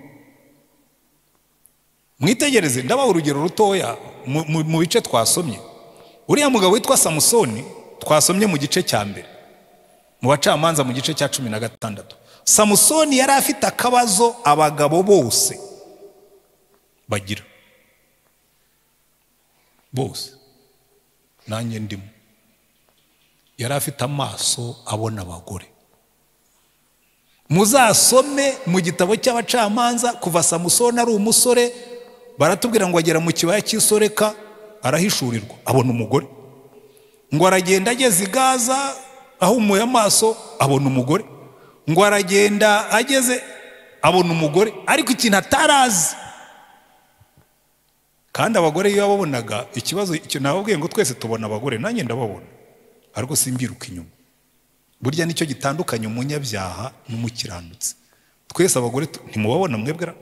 Mwitegereze, ndabaha urugero rutoya mu bice twasomye. Uriya mugabo witwa Samusoni twasomye mu gice cya mbere mu bacamanza mu gice cya 16. Samusoni yari afite akabazo abagabo bose bagira, bose nanjye ndimo. Yari afite amaso abona abagore. Muzasome mu gitabo cy'abacamanza, kuva Samusoni ari umusore, baratubwira ngo agera mu kibaya cy'isoreka arahishurirwa abona umugore. Ngo aragenda ageze i Gaza ahumuye amaso abona umugore. Ngo aragenda ageze abona umugore, ariko ikintu atarazi. Kandi abagore iyo babonaga ikibazo, icyo nababwiye ngo twese tubona abagore, nanjye ndababona, ariko simbiruka inyuma. Burya nicyo gitandukanye umunyabyaha n'umukiranutsi. Twese abagore ntimubabona mwebwe,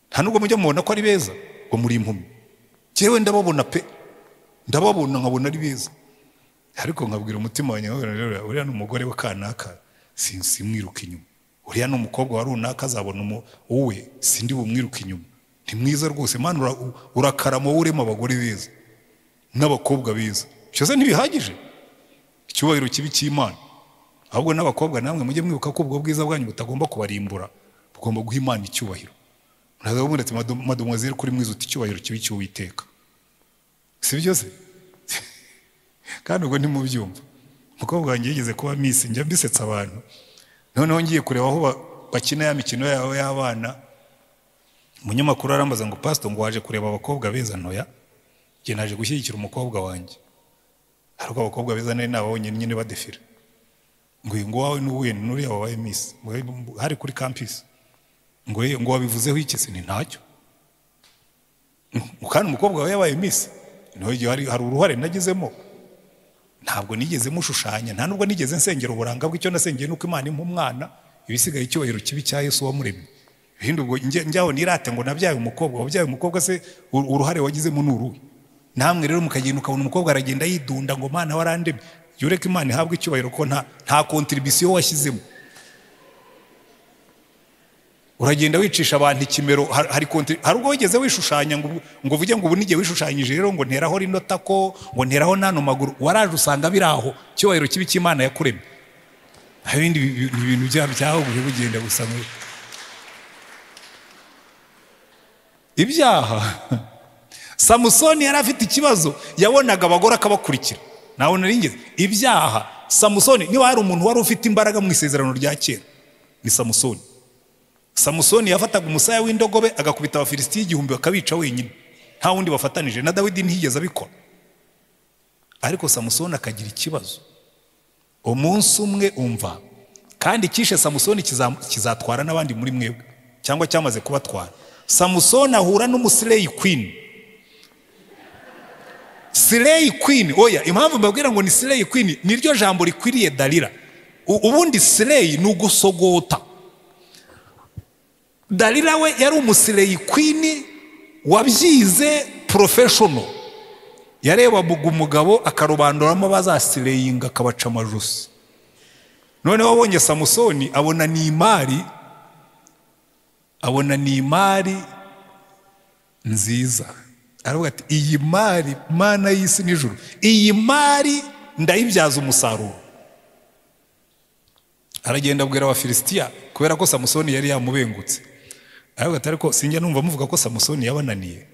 nta nubwo mujya mubona ko ari beza ngo muri impumi. Jewe ndababona pe, ndababona nkabona ari beza, ariko nkabwira umutima wanjye uriya ni umugore wa kanaka, simwiruka inyuma. Uriya ni umukobwa wa runaka, azabona uwe, sindi bumwiruka inyuma. Ni mwiza rwose, Mana urakarama wowe urema abagore beza n'abakobwa beza. Cyose ntibihagije icyubahiro kibi cy'Imana. Ahubwo n'abakobwa namwe mujye mwibuka ko ubwo bwiza bwanyu butagomba kubarimbura, bugomba guha Imana icyubahiro. Muraza muretse mademoiselle kuri mwiza uti icyubahiro kibi cy'Uwiteka, si byo se? Kandi ubwo ntimubyumva. Umukobwa wanjye yigeze kuba miss, njya mbisetsa abantu. Noneho ngiye kureba aho bakina ya mikino yabo y'abana, umunyamakuru arambaza ngo pastor ngo waje kureba abakobwa beza? Ntoya, njye naje gushyigikira umukobwa wanjye. Ariko abakobwa beza nari nababonye nyine badefira. Ngo ngo wawe n'ubuye n'uriya wabaye miss hari kuri campus, ngo ngo wabivuzeho iki se? Ni ntacyo. Kandi umukobwa wawe yabaye miss, niho hari uruhare nagizemo. Ntabwo nigeze mushushanya, nta nubwo nigeze nsengera uburanga bw'icyo nasengeye nuko Imana impa umwana, ibisigaye icyubahiro kibi cya Yesu wamuremye. Ibindi ubwo njyaho nirate ngo nabyaye umukobwa, wabyaye umukobwa se uruhare wagizemo ni uruhe? Namwe rero mukagenda ukabona umukobwa aragenda yidunda ngo Mana warandemye. Jya ureka Imana ihabwe icyubahiro ko nta contribution washyizemo. Uragenda wicisha abantu ikimero, hari ubwo wigeze wishushanya ngo uvuge ngo ubu n'igihe wishushanyije rero ngo nteraho rino tako, ngo nteraho nano maguru, waraje usanga biri aho. Icyubahiro kibi cy'Imana yakuremye. Hari ibindi bintu byaho bugenda gusa ibyaha. Samusoni yari afite ikibazo, yabonaga abagore akabakurikira. Nawe naringeze ibyaha. Samusoni niba hari umuntu wari ufite imbaraga mu isezerano rya kera ni Samusoni. Samusoni yafataga umusaya w'indogobe agakubita Abafilisitiya 1000 bakabica wenyine, nta wundi bafatanije. Na Dawidi ntiyigeze abikora. Ariko Samusoni akagira ikibazo umunsi umwe, umva, kandi kishe Samusoni kizatwara n'abandi muri mwebwe, cyangwa cyamaze kubatwara. Samusoni ahura n'umuslay queen. Slay queen, oya, impamvu mbabwira ngo ni slay queen niryo jambo rikwiriye Dalila. Ubundi slay ni ugusogota. Dalila we yari umuslay queen wabyize professional. Yarebaga umugabo akarobandoramo bazasireyinga akabaca amajosi. Noneho abonye Samusoni abona ni imari, abona ni imari nziza. Aravuga ati iyi mari, Mana y'isi n'ijuru, iyi mari ndayibyaza umusaruro. Aragenda abwira Abafilisitiya kubera ko Samusoni yari yamubengutse. Aravuga ati ariko sinjya numva muvuga ko Samusoni yabananiye,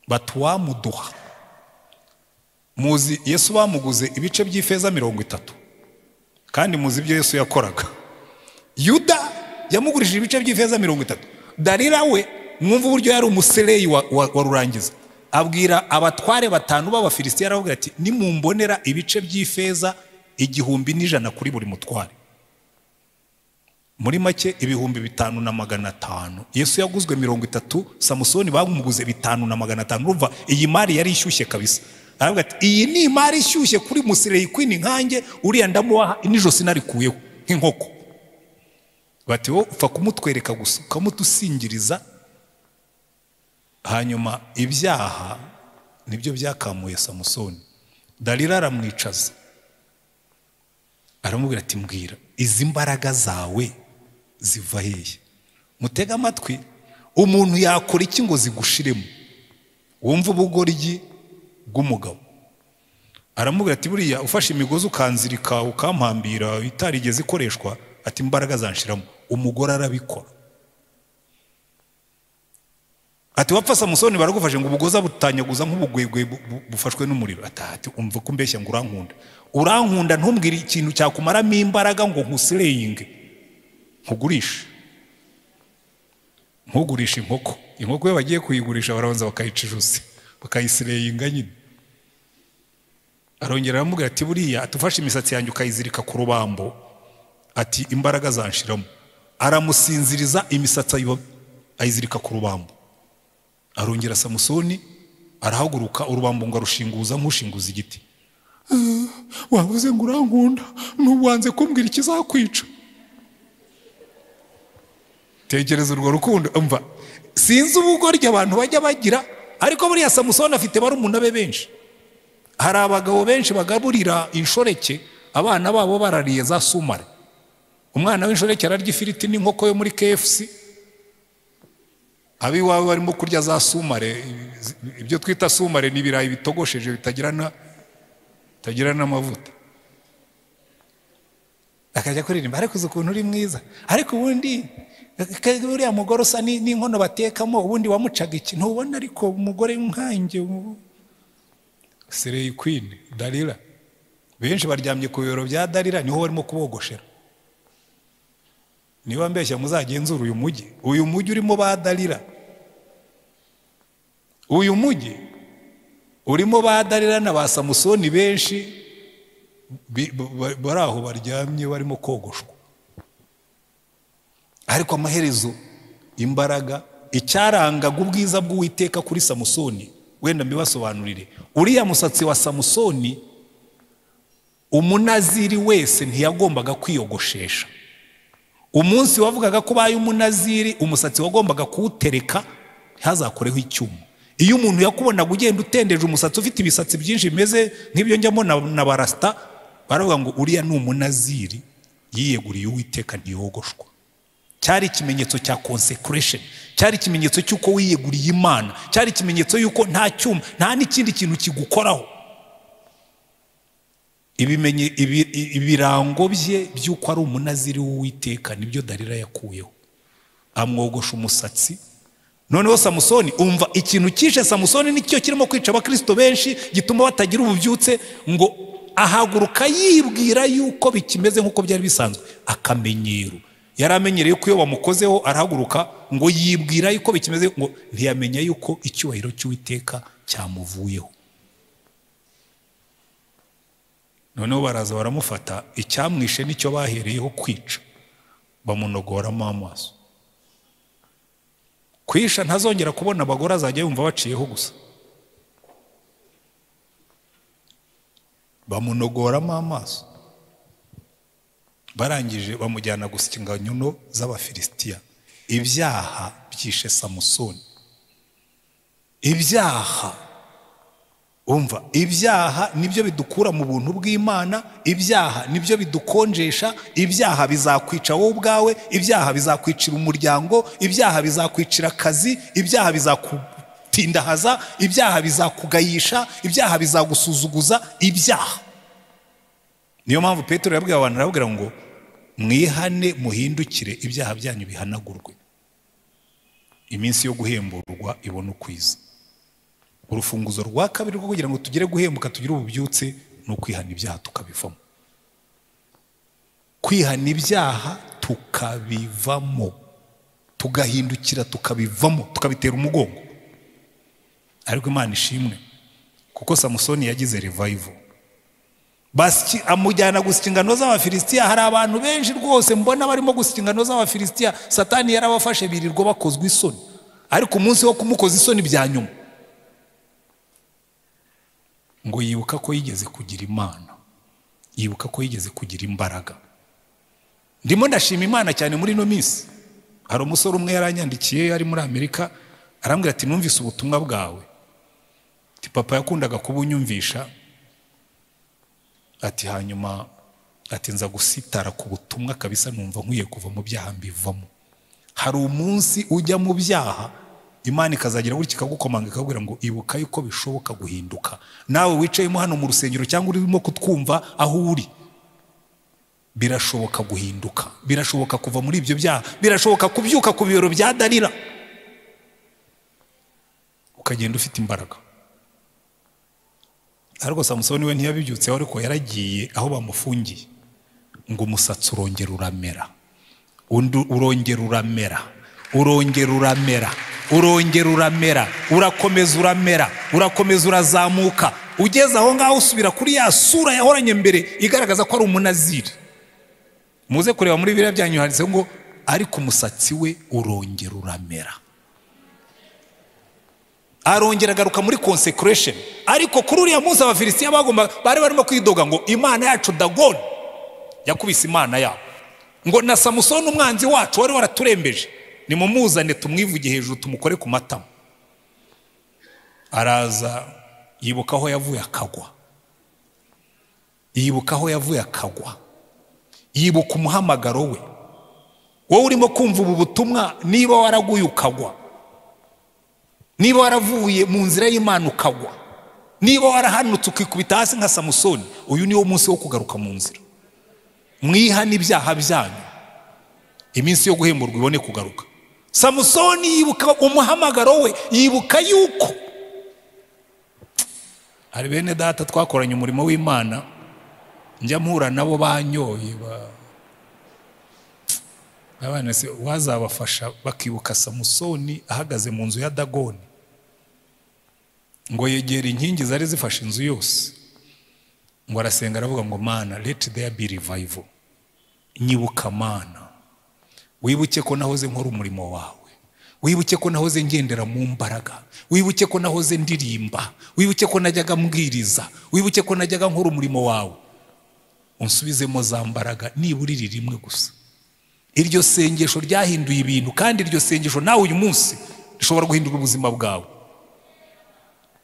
batwamuduha. Muzi Yesu bamuguze ibice by'ifeza 30, kandi muzi ibyo Yesu yakoraga. Yuda yamugurishije ibice by'ifeza 30. Dalila we mwumva uburyo yari umusereyi wa rurangiza, abwira abatware 5 b'Abafilisitiya, aravuga ati nimumbonera ibice by'ifeza 1100 kuri buri mutware, muri make 5500. Yesu yaguzwe 30, Samusoni bamuguze 5500. Urumva iyi mari yari ishyushye kabisa. Aravuga ati iyi ni imari ishyushye kuri musireyi queen nkanjye, uriya ndamuha n'ijosi narikuyeho nk'inkoko. Bati wowe upfa kumutwereka gusa ukamutusingiriza. Hanyuma ibyaha nibyo byakamuye Samusoni. Dalila aramwicaza aramubwira ati mbwira izi mbaraga zawe ziva hehe? Mutega amatwi, umuntu yakora iki ngo zigushiremo? Wumva ubugoryi bw'umugabo. Aramubwira ati buriya ufashe imigozi ukanzirika ukampambira itarigeze ikoreshwa, ati imbaraga zanshiramo. Umugore arabikora. Ati wapfa Samusoni baragufashe ngo ubugoza butanyaguza nk'ubugwegwe bufashwe n'umuriro. Ati umva ko mbeshya ngo urankunda, urankunda ntumbwire ikintu cyakumaramo imbaraga ngo nkusireyinge, nkugurishe, nkugurishe inkoko. Inkoko iyo bagiye kuyigurisha barabanza bakayica ijosi, bakayisireyinga nyine. Arongera aramubwira ati buriya atufashe imisatsi yanjye ukayizirika ku rubambo, ati imbaraga zanshiramo. Aramusinziriza imisatsi ayizirika ku rubambo. Arongera Samusoni arahaguruka, urubambo ngo arushinguza nk'ushinguza igiti. Wavuze ngo urankunda, ntubanze kumbwira ikizakwica. Tekereza urwo rukundo. Umva, sinzi ubugoryi abantu bajya bagira, ariko buriya Samusoni afite barumuna be benshi. Hari abagabo benshi bagaburira inshoreke abana babo barariye za sumare. Umwana w'inshoreke ararya ifiriti n'inkoko yo muri KFC, abiwawe barimo kurya za sumare. Ibyo twita sumare ni ibirayi bitogosheje bitagira n'amavuta. Akajya kuririmba ariko uzi ukuntu uri mwiza, ariko ubundi uriya mugore usa n'inkono batekamo, ubundi wamucaga iki ntubona, ariko umugore nkanjye. Slay queen Dalila. Benshi baryamye ku bibero bya Dalila, niho barimo kubogoshera. Niba mbeshya muzagenzura uyu mujyi, uyu mujyi urimo ba Dalila, uyu mujyi urimo ba Dalila na ba Samusoni benshi bari aho baryamye barimo kogoshwa. Ariko amaherezo imbaraga, icyarangaga ubwiza bw'Uwiteka kuri Samusoni, wenda mbibasobanurire. Uriya musatsi wa Samusoni, umunaziri wese ntiyagombaga kwiyogoshesha. Umunsi wavugaga ko baye umunaziri, umusatsi wagombaga kuwutereka ntihazakoreho icyuma. Iyo umuntu yakubonaga ugenda utendeje umusatsi ufite ibisatsi byinshi bimeze nk'ibyo njyamo na barasta, Baravuga ngo uriya ni umunaziri yiyeguriye Uwiteka ntiyogoshwa. Cyari ikimenyetso cya consecration, cyari ikimenyetso cy'uko wiyeguriye Imana, cyari ikimenyetso y'uko nta cyuma nta n'ikindi kintu kigukoraho. Ibirango bye by'uko ari umunaziri w'Uwiteka nibyo Dalila yakuyeho, amwogosha umusatsi. Noneho Samusoni, umva ikintu cyishe Samusoni nicyo kirimo kwica abakristo benshi, gituma batagira ububyutse, ngo ahaguruka yibwira yuko bikimeze nk'uko byari bisanzwe. Akamenyero yari amenyereye ko iyo bamukozeho arahaguruka, ngo yibwira yuko bikimeze, ngo ntiyamenya yuko icyubahiro cy'Uwiteka cyamuvuyeho. Noneho baraza baramufata, icyamwishe nicyo bahereyeho kwica, bamunogoramo amaso. Kwisha ntazongera kubona abagore, azajya yumva baciyeho gusa. Bamunogoramo amaso, barangije bamujyana gusya ingano z'Abafilisitiya. Ibyaha byishe Samusoni. Ibyaha, umva, ibyaha nibyo bidukura mu buntu bw'Imana, ibyaha nibyo bidukonjesha, ibyaha bizakwica wowe ubwawe, ibyaha bizakwicira umuryango, ibyaha bizakwicira akazi, ibyaha bizakutindahaza, ibyaha bizakugayisha, ibyaha bizagusuzuguza, ibyaha. Niyo mpamvu Petero yabwiye abantu, arababwira ngo mwihane muhindukire, ibyaha byanyu bihanagurwe, iminsi yo guhemburwa ibone ukwiza. Urufunguzo rwa kabiri rwo kugira ngo tugere guhembuka tugire ububyutse ni ukwihana ibyaha tukabivamo. Kwihana ibyaha tukabivamo, tugahindukira tukabivamo, tukabitera umugongo. Ariko Imana ishimwe kuko Samusoni yagize revival. Basi amujyana gusya ingano z'Abafilisitiya. Hari abantu benshi rwose mbona barimo gusya ingano z'Abafilisitiya, Satani yarabafashe birirwa bakozwe isoni, ariko umunsi wo kumukoza isoni bya nyuma ngo yibuka ko yigeze kugira Imana, yibuka ko yigeze kugira imbaraga. Ndimo ndashima Imana cyane muri ino minsi. Hari umusore umwe yaranyandikiye ari muri Amerika, arambwira ati numvise ubutumwa bwawe, ati papa yakundaga kubunyumvisha, ati hanyuma ati nza gusitara ku butumwa kabisa, numva nkwiye kuva mu byaha mbivamo. Hari umunsi ujya mu byaha Imana ikazagira gutya ikagukomanga ikakubwira ngo ibuka yuko bishoboka guhinduka. Nawe wicayemo hano mu rusengero cyangwa urimo kutwumva aho uri, birashoboka guhinduka, birashoboka kuva muri ibyo byaha, birashoboka kubyuka ku bibero bya Dalila ukagenda ufite imbaraga. Ariko Samusoni we ntiyabibyutseho, ariko yaragiye aho bamufungiye ngo umusatsi urongera uramera, undi urongera uramera, urongera uramera, urongera uramera, urakomeza uramera, urakomeza urazamuka, ugeze aho ngaho usubira kuri ya sura yahoranye mbere igaragaza ko ari umunaziri. Muze kureba muri Bibiliya byanyu handitse ngo ariko umusatsi we urongera uramera, arongera agaruka muri consecration. Ariko kuri uriya munsi Abafilisitiya bagomba bari barimo kwidoga ngo Imana yacu Dagoni yakubise Imana yabo, ngo na Samusoni umwanzi wacu wari waraturembeje nimumuzane tumwivuge hejuru tumukore ku matama. Araza yibuka aho yavuye akagwa, yibuka aho yavuye akagwa, yibuka umuhamagaro we. Wowe urimo kumva ubu butumwa, niba waraguye ukagwa, niba waravuye mu nzira y'Imana ukagwa, niba warahanutse ukikubita hasi nka Samusoni, uyu niwo munsi wo kugaruka mu nzira. Mwihane ibyaha byanyu, iminsi yo guhemburwa ibone kugaruka. Samusoni yibuka umuhamagaro we, yibuka yuko hari bene data twakoranye umurimo w'Imana, njya mpura nabo banyoye abana se wazabafasha bakibuka Samusoni ahagaze mu nzu ya Dagoni, ngo yegera inkingi zari zifashe inzu yose, ngo arasenga aravuga ngo Mana, let there be revival. Nyibuka Mana, wibuke ko nahoze nkora umurimo wawe, wibuke ko nahoze ngendera mu mbaraga, wibuke ko nahoze ndirimba, wibuke ko najyaga mbwiriza, wibuke ko najyaga nkora umurimo wawe, unsubizemo za mbaraga nibura iri rimwe gusa. Iryo sengesho ryahinduye ibintu, kandi iryo sengesho nawe uyu munsi rishobora guhindura ubuzima bwawe.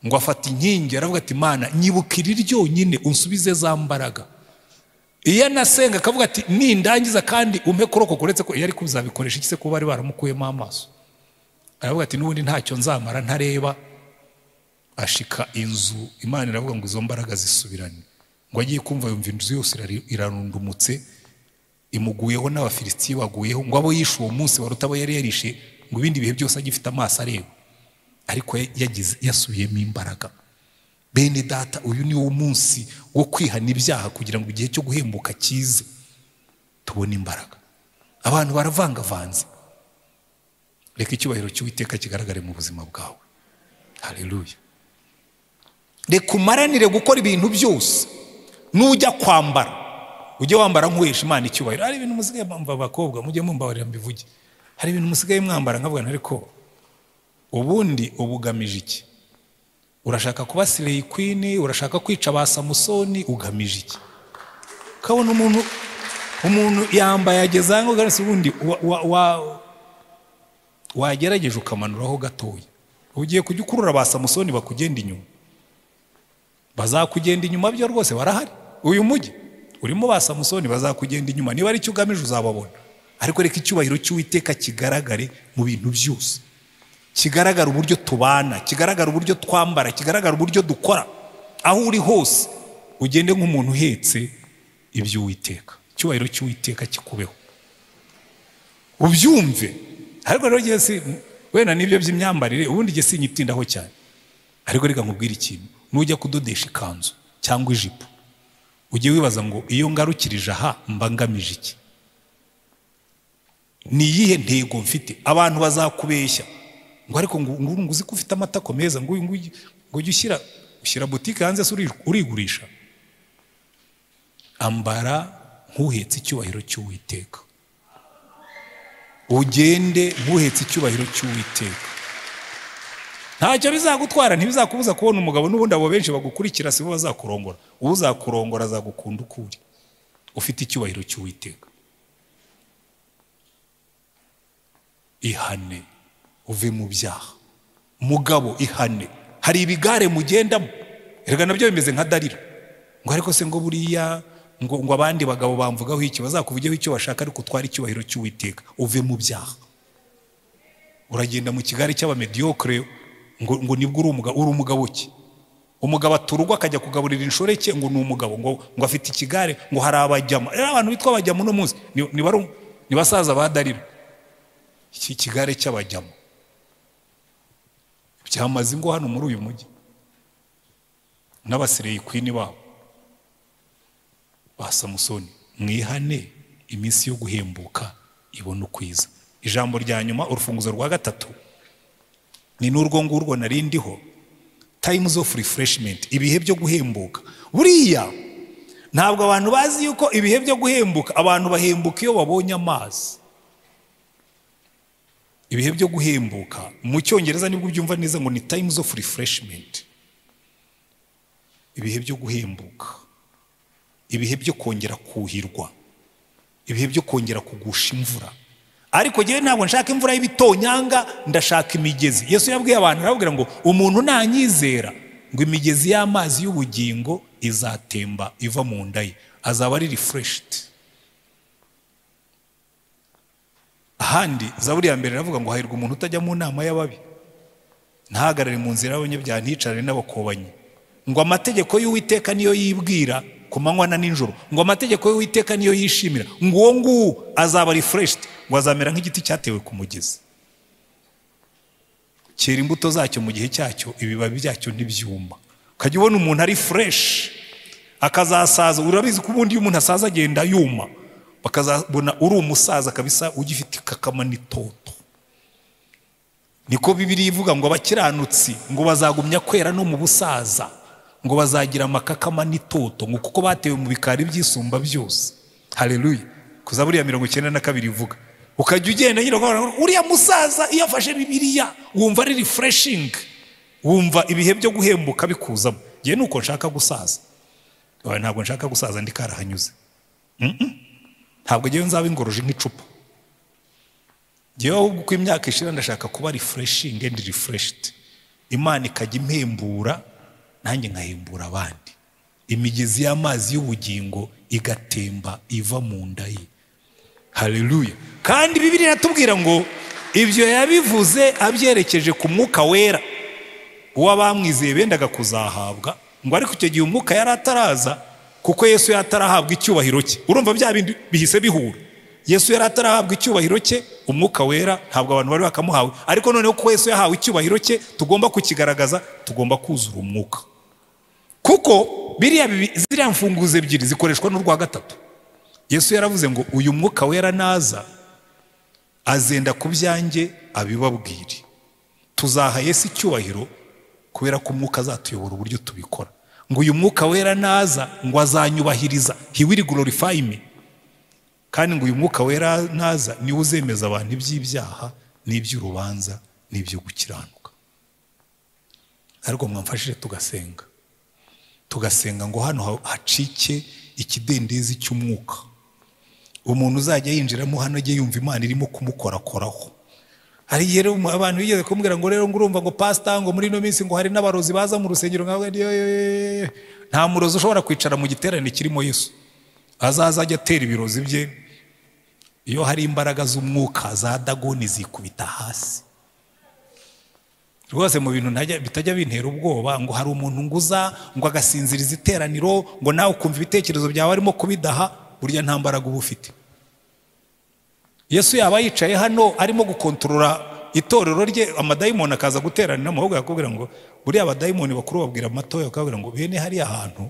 Ngo afata inkingi aravuga ati Mana, nyibuka iri ryonyine unsubize za mbaraga. Iyo anasenga akavuga ati nindangiza kandi umpe kurokoka, uretse ko yari kuzabikoresha iki se kuba bari baramukuyemo amaso. Aravuga ati n'ubundi ntacyo nzamara ntareba. Ashika inzu, Imana iravuga ngo izo mbaraga zisubirane. Ngo agiye kumva yumva inzu yose irarundumutse, imuguyeho n'Abafilisitiya baguyeho, ngo abo yishe uwo munsi baruta abo yari yarishe ngo ibindi bihe byose agifite amaso areba. Ariko yagize yasubiyemo imbaraga. Bene data, uyu ni wo munsi wo kwihana ibyaha kugira ngo igihe cyo guhembuka kize tubone imbaraga. Abantu baravangavanze. Reka icyubahiro cy'Uwiteka kigaragare mu buzima bwawe. Haleluya. Reka umaranire gukora ibintu byose. Nujya kwambara ujye wambara nk'uhesha Imana icyubahiro. Hari ibintu musigaye mwambara abakobwa, mujye mumbabarira mbivuge. Hari ibintu musigaye mwambara nkavuga ariko ubundi ubugamije iki? Urashaka kuba slay queen, urashaka kwica ba Samusoni, ugamije iki? Kabona umuntu yambaye ageza ngo garase, ubundi wagerageje ukamanuraho gatoya. Ugiye kujya ukurura ba Samusoni bakugenda inyuma. Bazakugenda inyuma byo rwose barahari. Uyu mujyi urimo ba Samusoni bazakugenda inyuma, niba ari cyo ugamije uzababona. Ariko reka icyubahiro cy'Uwiteka kigaragare mu bintu byose. Kigaragara uburyo tubana, kigaragara uburyo twambara, kigaragara uburyo dukora. Aho uri hose ugende nk'umuntu uhetse iby'Uwiteka. Icyubahiro cy'Uwiteka kikubeho, ubyumve. Ariko rero ngiye si wenda nibyo by'imyambarire, ubundi ngiye sinyitindaho cyane. Ariko reka nkubwire ikintu, nujya kudodesha ikanzu cyangwa ijipo, ujye wibaza ngo iyo ngarukirije aha mba ngamije iki? Ni iyihe ntego mfite? Abantu bazakubeshya ngo ariko ngo uzi ko ufite amatako meza, ngo ujye ushyira butike hanze se urigurisha. Ambara nk'uhetse icyubahiro cy'Uwiteka, ugende nk'uhetse icyubahiro cy'Uwiteka. Ntacyo bizagutwara, ntibizakubuza kubona umugabo. N'ubundi abo benshi bagukurikira sibo bazakurongora. Uzakurongora azagukunda uko uri, ufite icyubahiro cy'Uwiteka. Ihane uve mu byaha. Mugabo ihane. Hari ibigare mugendamo, erega nabyo bimeze nka Dalila. Ngo ariko se ngo buriya ngo abandi bagabo bamvugaho iki, bazakuvugeho icyo bashaka, ariko utware icyubahiro cy'Uwiteka. Uve mu byaha. Uragenda mu kigare cy'abamediocre ngo nibwo uri umugabo. Uri umugabo ki? Umugabo aturugwa akajya kugaburira inshoreke ngo ni umugabo, ngo afite ikigare, ngo hari abajyamo. Rero abantu bitwa abajyamo uno munsi ni basaza ba Dalila. Iki kigare cy'abajyamo byamaze ingo hano muri uyu mujyi n'abasireyi kwini babo ba Samusoni. Mwihane iminsi yo guhembuka ibona ukwiza. Ijambo rya nyuma, urufunguzo rwa gatatu, ni n'urwo ngurwo narindiho, times of refreshment, ibihe byo guhembuka. Buriya ntabwo abantu bazi yuko ibihe byo guhembuka, abantu bahembuka iyo babonye amazi. Ibihe byo guhembuka mu Cyongereza nibwo ubyumva neza ngo ni times of refreshment. Ibihe byo guhembuka, ibihe byo kongera kuhirwa, ibihe byo kongera kugusha imvura. Ariko ngewe ntabwo nshaka imvura y'ibitonyanga, ndashaka imigezi. Yesu yabwiye abantu arababwira ngo umuntu nanyizera ngo imigezi y'amazi y'ubugingo izatemba iva mu nda ye, azaba ari refreshed. Ahandi Zaburi ya mbere iravuga ngo hahirwa umuntu utajya mu nama y'ababi, ntahagarare mu nzira y'abanyabyaha, ntiyicarane n'abakobanyi. Ngo amategeko y'Uwiteka niyo yibwira ku manywa na nijoro, ngo amategeko y'Uwiteka niyo yishimira, ngo uwo nguwo azaba refreshed, ngo azamera nk'igiti cyatewe ku mugezi, cyera imbuto zacyo mu gihe cyacyo, ibibabi byacyo ntibyuma. Ukajya ubona umuntu ari fresh akazasaza. Urabizi ko ubundi iyo umuntu asaza agenda yuma, bakazabona uri umusaza kabisa ugifite kakama n'itoto. Niko Bibiliya ivuga ngo abakiranutsi ngo bazagumya kwera no mu busaza, ngo bazagira amakakama n'itoto, ngo kuko batewe mu bikari byisumba byose. Haleluya. Kuza buriya 92 ivuga. Ukajya ugenda nyine uriya musaza iyo afashe Bibiliya wumva ari refreshing, wumva ibihe byo guhembuka bikuzamo. Ngiye nuko nshaka gusaza. Ntabwo nshaka gusaza ndi karahanyuze. Ntabwo ngewe nzaba ingoroje nk'icupa. Ngewe ahubwo uko imyaka ishira ndashaka kuba refreshing and refreshed. Imana ikajya impembura nanjye nkahembura abandi. Imigezi y'amazi y'ubugingo igatemba iva mu nda ye. Haleluya. Kandi Bibiliya iratubwira ngo ibyo yabivuze abyerekeje ku mwuka wera uwo bamwizeye bendaga kuzahabwa, ngo ariko icyo gihe umwuka yari ataraza kuko Yesu yari atarahabwa icyubahiro cye. Urumva bya bindi bihise bihura. Yesu yari atarahabwa icyubahiro cye, umwuka wera ntabwo abantu bari bakamuhawe, ariko noneho ko Yesu yahawe icyubahiro cye tugomba kukigaragaza, tugomba kuzura umwuka. Kuko biriya ziriya mfunguzo ebyiri zikoreshwa n'urwa gatatu. Yesu yaravuze ngo uyu mwuka wera naza azenda ku byanjye abibabwire. Tuzaha Yesu icyubahiro kubera ko umwuka azatuyobora uburyo tubikora. Ngo uyu mwuka wera naza ngo azanyubahiriza, he will glorify me. Kandi ngo uyu mwuka wera naza niwe uzemeza abantu iby'ibyaha n'iby'urubanza n'ibyo gukiranuka. Ariko mwamfashije tugasenga, tugasenga ngo hano hacike ikidendezi cy'umwuka. Umuntu uzajya yinjiramo hano ajye yumva Imana irimo kumukorakoraho. Hari igihe abantu bigeze kumbwira ngo rero ngo urumva ngo pastor ngo muri ino minsi ngo hari n'abarozi baza mu rusengero, nkawe nta murozi ushobora kwicara mu giterane kirimo Yesu. Azaza ajya atera ibirozi bye. Iyo hari imbaraga z'umwuka za Dagoni zikubita hasi. Rwose mu bintu bitajya bintera ubwoba ngo hari umuntu nguza ngo agasinziriza iteraniro ngo nawe ukumva ibitekerezo byawe arimo kubidaha, burya nta mbaraga uba ufite. Yesu yaba yicaye hano arimo gukontorora itorero rye, amadayimoni akaza guteranira mu ahubwo yakubwira ngo buriya abadayimoni bakuru babwira amatoya bakabwira ngo bene hariya hantu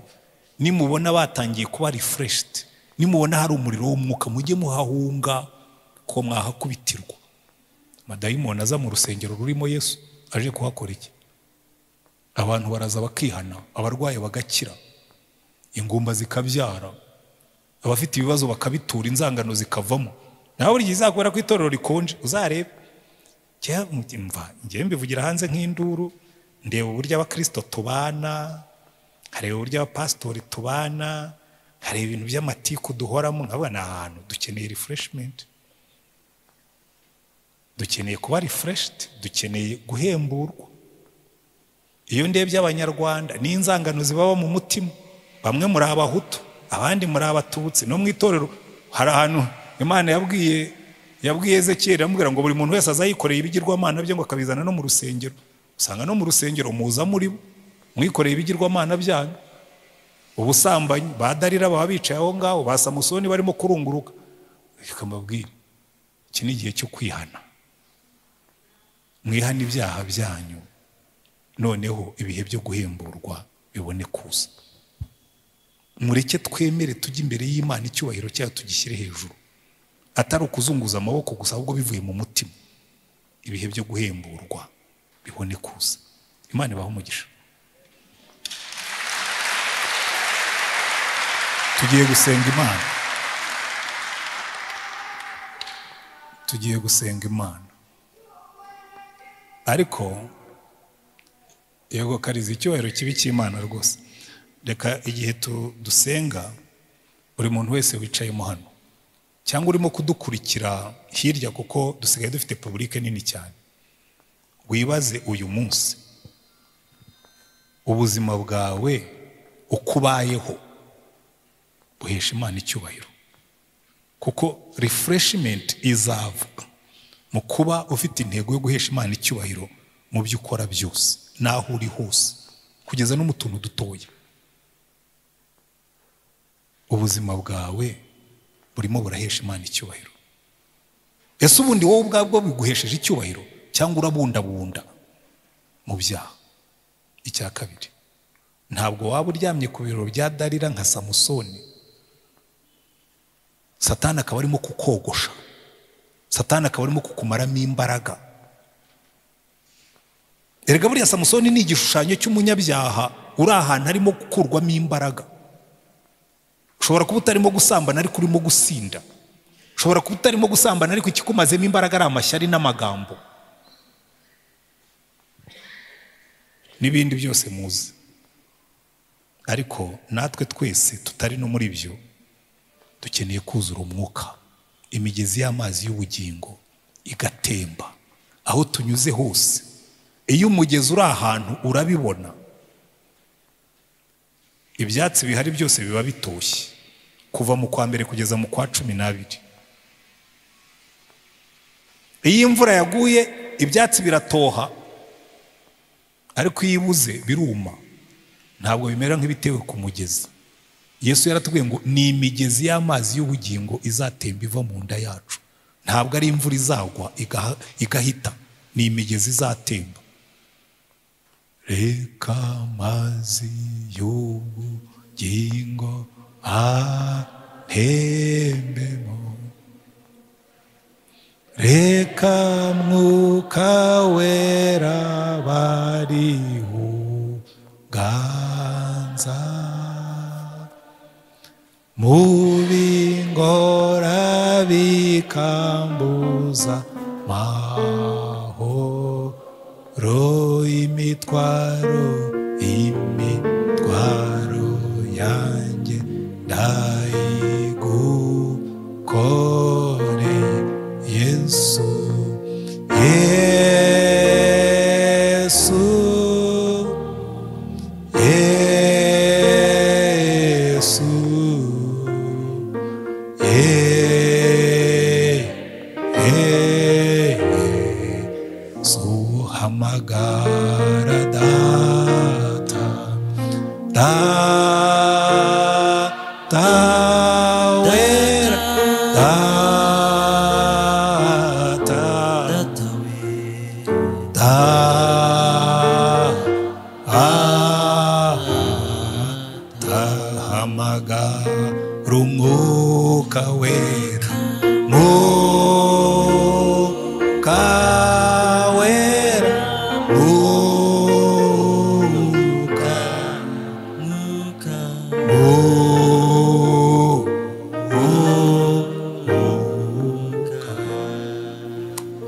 nimubona batangiye kuba refreshed, nimubona hari umuriro w'umwuka mujye muhahunga ko mwahakubitirwa. Amadayimoni aza mu rusengero rurimo Yesu aje kuhakora iki? Abantu baraza bakihana, abarwayi bagakira, ingumba zikabyara, abafite ibibazo bakabitura, inzangano zikavamo. Nawe buri gihe izakubera ko itorero rikonje uzarebe. Njye mbivugira hanze nk'induru, ndeba uburyo abakristo tubana, nkareba uburyo abapasitori tubana, nkareba ibintu by'amatiku duhoramo, nkabona ni ahantu dukeneye refreshment, dukeneye kuba refreshed, dukeneye guhemburwa. Iyo ndebye abanyarwanda n'inzangano zibaba mu mutima, bamwe muri abahutu abandi muri abatutsi, no mu itorero hari ahantu Imana yabwiye Ezekiyeli amubwira ngo buri muntu wese azayikoreye ibigirwamana bye ngo akabizana no mu rusengero. Usanga no mu rusengero muza muri bo mwikoreye ibigirwamana byanyu, ubusambanyi, ba Dalila baba bicaye aho ngaho, ba Samusoni barimo kurunguruka. Reka mbabwire, iki ni igihe cyo kwihana. Mwihane ibyaha byanyu, noneho ibihe byo guhemburwa bibone kuza. Mureke twemere tujye imbere y'Imana, icyubahiro cyayo tugishyire hejuru, atari ukuzunguza amaboko gusa, ahubwo bivuye mu mutima. Ibihe byo guhemburwa bibone kuza. Imana ibahe umugisha. Tugiye gusenga Imana. Tugiye gusenga Imana. Ariko yego kariza icyubahiro kibi cy'Imana rwose. Reka igihe dusenga, buri muntu wese wicayemo hano cyangwa urimo kudukurikira hirya, kuko dusigaye dufite publike nini cyane, wibaze uyu munsi ubuzima bwawe uko ubayeho buhesha Imana icyubahiro. Kuko refreshment izava mu kuba ufite intego yo guhesha Imana icyubahiro mu byo ukora byose n'aho uri hose, kugeza no mu tuntu dutoya. Ubuzima bwawe burimo burahesha Imana icyubahiro. Ese ubundi wowe ubwabwo biguhesheje icyubahiro cyangwa urabundabunda mu byaha? Icya kabiri, ntabwo waba uryamye ku biro bya Dalila nka Samusoni, Satani akaba arimo kukogosha, Satani akaba arimo kukumaramo imbaraga. Erega buriya Samusoni ni igishushanyo cy'umunyabyaha uri ahantu arimo gukurwamo imbaraga. Ushobora kuba utarimo gusambana ariko urimo gusinda. Ushobora kuba utarimo gusambana ariko ikikumazemo imbaraga ari amashyari n'amagambo n'ibindi byose muzi. Ariko natwe twese tutari no muri byo dukeneye kuzura umwuka, imigezi y'amazi y'ubugingo igatemba aho tunyuze hose. Iyo umugezi uri ahantu urabibona. Ibyatsi bihari byose biba bitoshye kuva mu kwa mbere kugeza mu kwa 12. Iyo imvura yaguye ibyatsi biratoha, ariko iyo ibuze biruma, ntabwo bimera nk'ibitewe ku mugezi. Yesu yaratubwiye ngo ni imigezi y'amazi y'ubugingo izatemba iva mu nda yacu. Ntabwo ari imvura izagwa igahita, ni imigezi izatemba. Reka amazi y'ubugingo antembemo, reka Mwuka Wera bariho ganza, mu bingora bikambuza mahoro, imitwaro yanjye ndayigukore Yesu, Yesu, Yesu, Yesu, hamagara Data, Data wera, Data, Data, hamagara Umwuka Wera, Mwuka Wera, Mwuka, Mwuka.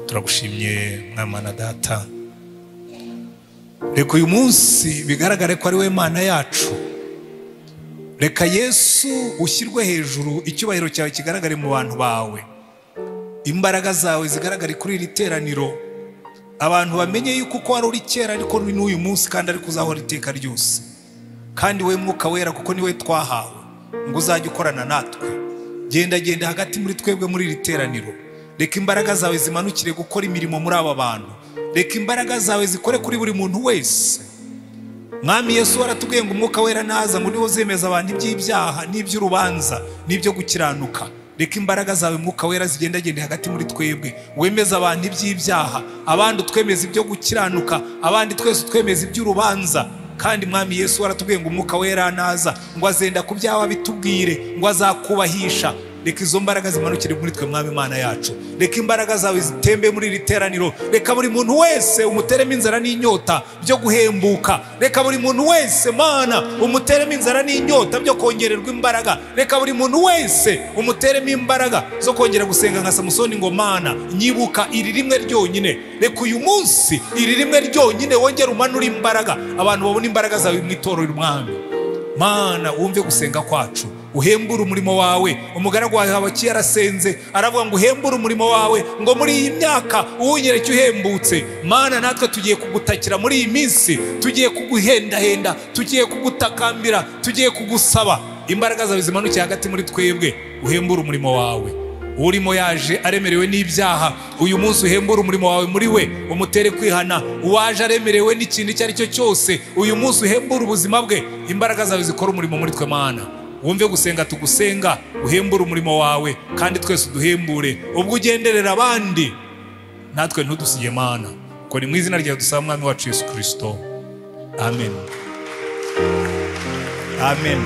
Turagushimye Mwana Data. Reka uyu munsi bigaragare ko ari we Mana yacu. Reka Yesu ushyirwe hejuru, icyubahiro cyawe kigaragare mu bantu bawe, imbaraga zawe zigaragare kuri iri teraniro, abantu bamenye yuko uko wari uri kera ariko n'uyu munsi kandi ariko uzahora iteka ryose. Kandi we Mwuka Wera, kuko niwe twahawe ngo uzajye ukorana natwe, genda genda hagati muri twebwe muri iri teraniro. Reka imbaraga zawe zimanukire gukora imirimo muri aba bantu, reka imbaraga zawe zikore kuri buri muntu wese. Mwami Yesu waratubwiye ngo Umwuka Wera naza ngo niwe uzemeza abantu iby'ibyaha n'iby'urubanza n'ibyo gukiranuka. Reka imbaraga zawe Mwuka Wera zigendagende hagati muri twebwe, wemeza abantu iby'ibyaha, abandi utwemeza ibyo gukiranuka, abandi twese utwemeza iby'urubanza. Kandi Mwami Yesu waratubwiye ngo Umwuka Wera naza ngo azenda ku byaha bitubwire, ngo azakubahisha. Reka izo mbaraga zimanukire muri twe Mwami Imana yacu. Reka imbaraga zawe zitembe muri iri teraniro. Reka buri muntu wese umuteremo inzara n'inyota byo guhembuka. Reka buri muntu wese Mana umuteremo inzara n'inyota byo kongererwa imbaraga. Reka buri muntu wese umuteremo imbaraga zo kongera gusenga nka Samusoni ngo Mana nyibuka iri rimwe ryonyine. Reka uyu munsi iri rimwe ryonyine wongere umanure imbaraga, abantu babone imbaraga zawe mu itorero Mwami. Mana wumve gusenga kwacu, uhembure umurimo wawe. Umugaragu wawe Habakuki yarasenze aravuga ngo uhembure umurimo wawe, ngo muri iyi myaka uwunyereke uhembutse. Mana natwe tugiye kugutakira muri iyi minsi, tugiye kuguhendahenda, tugiye kugutakambira, tugiye kugusaba imbaraga zawe zimanukiye hagati muri twebwe, uhembure umurimo wawe. Urimo yaje aremerewe n'ibyaha, uyu munsi uhembure umurimo wawe muri we, umutere kwihana. Uwaje aremerewe n'ikintu icyo ari cyo cyose, uyu munsi uhembure ubuzima bwe. Imbaraga zawe zikora umurimo muri twe Mana. Wumve gusenga tugusenga, uhembure umurimo wawe, kandi twese uduhembure. Ubwo ugenderera abandi, natwe ntudusige Mana. Ko ni mu izina ryawe dusaba Mwami wacu Yesu Kristo. Amen. Amen.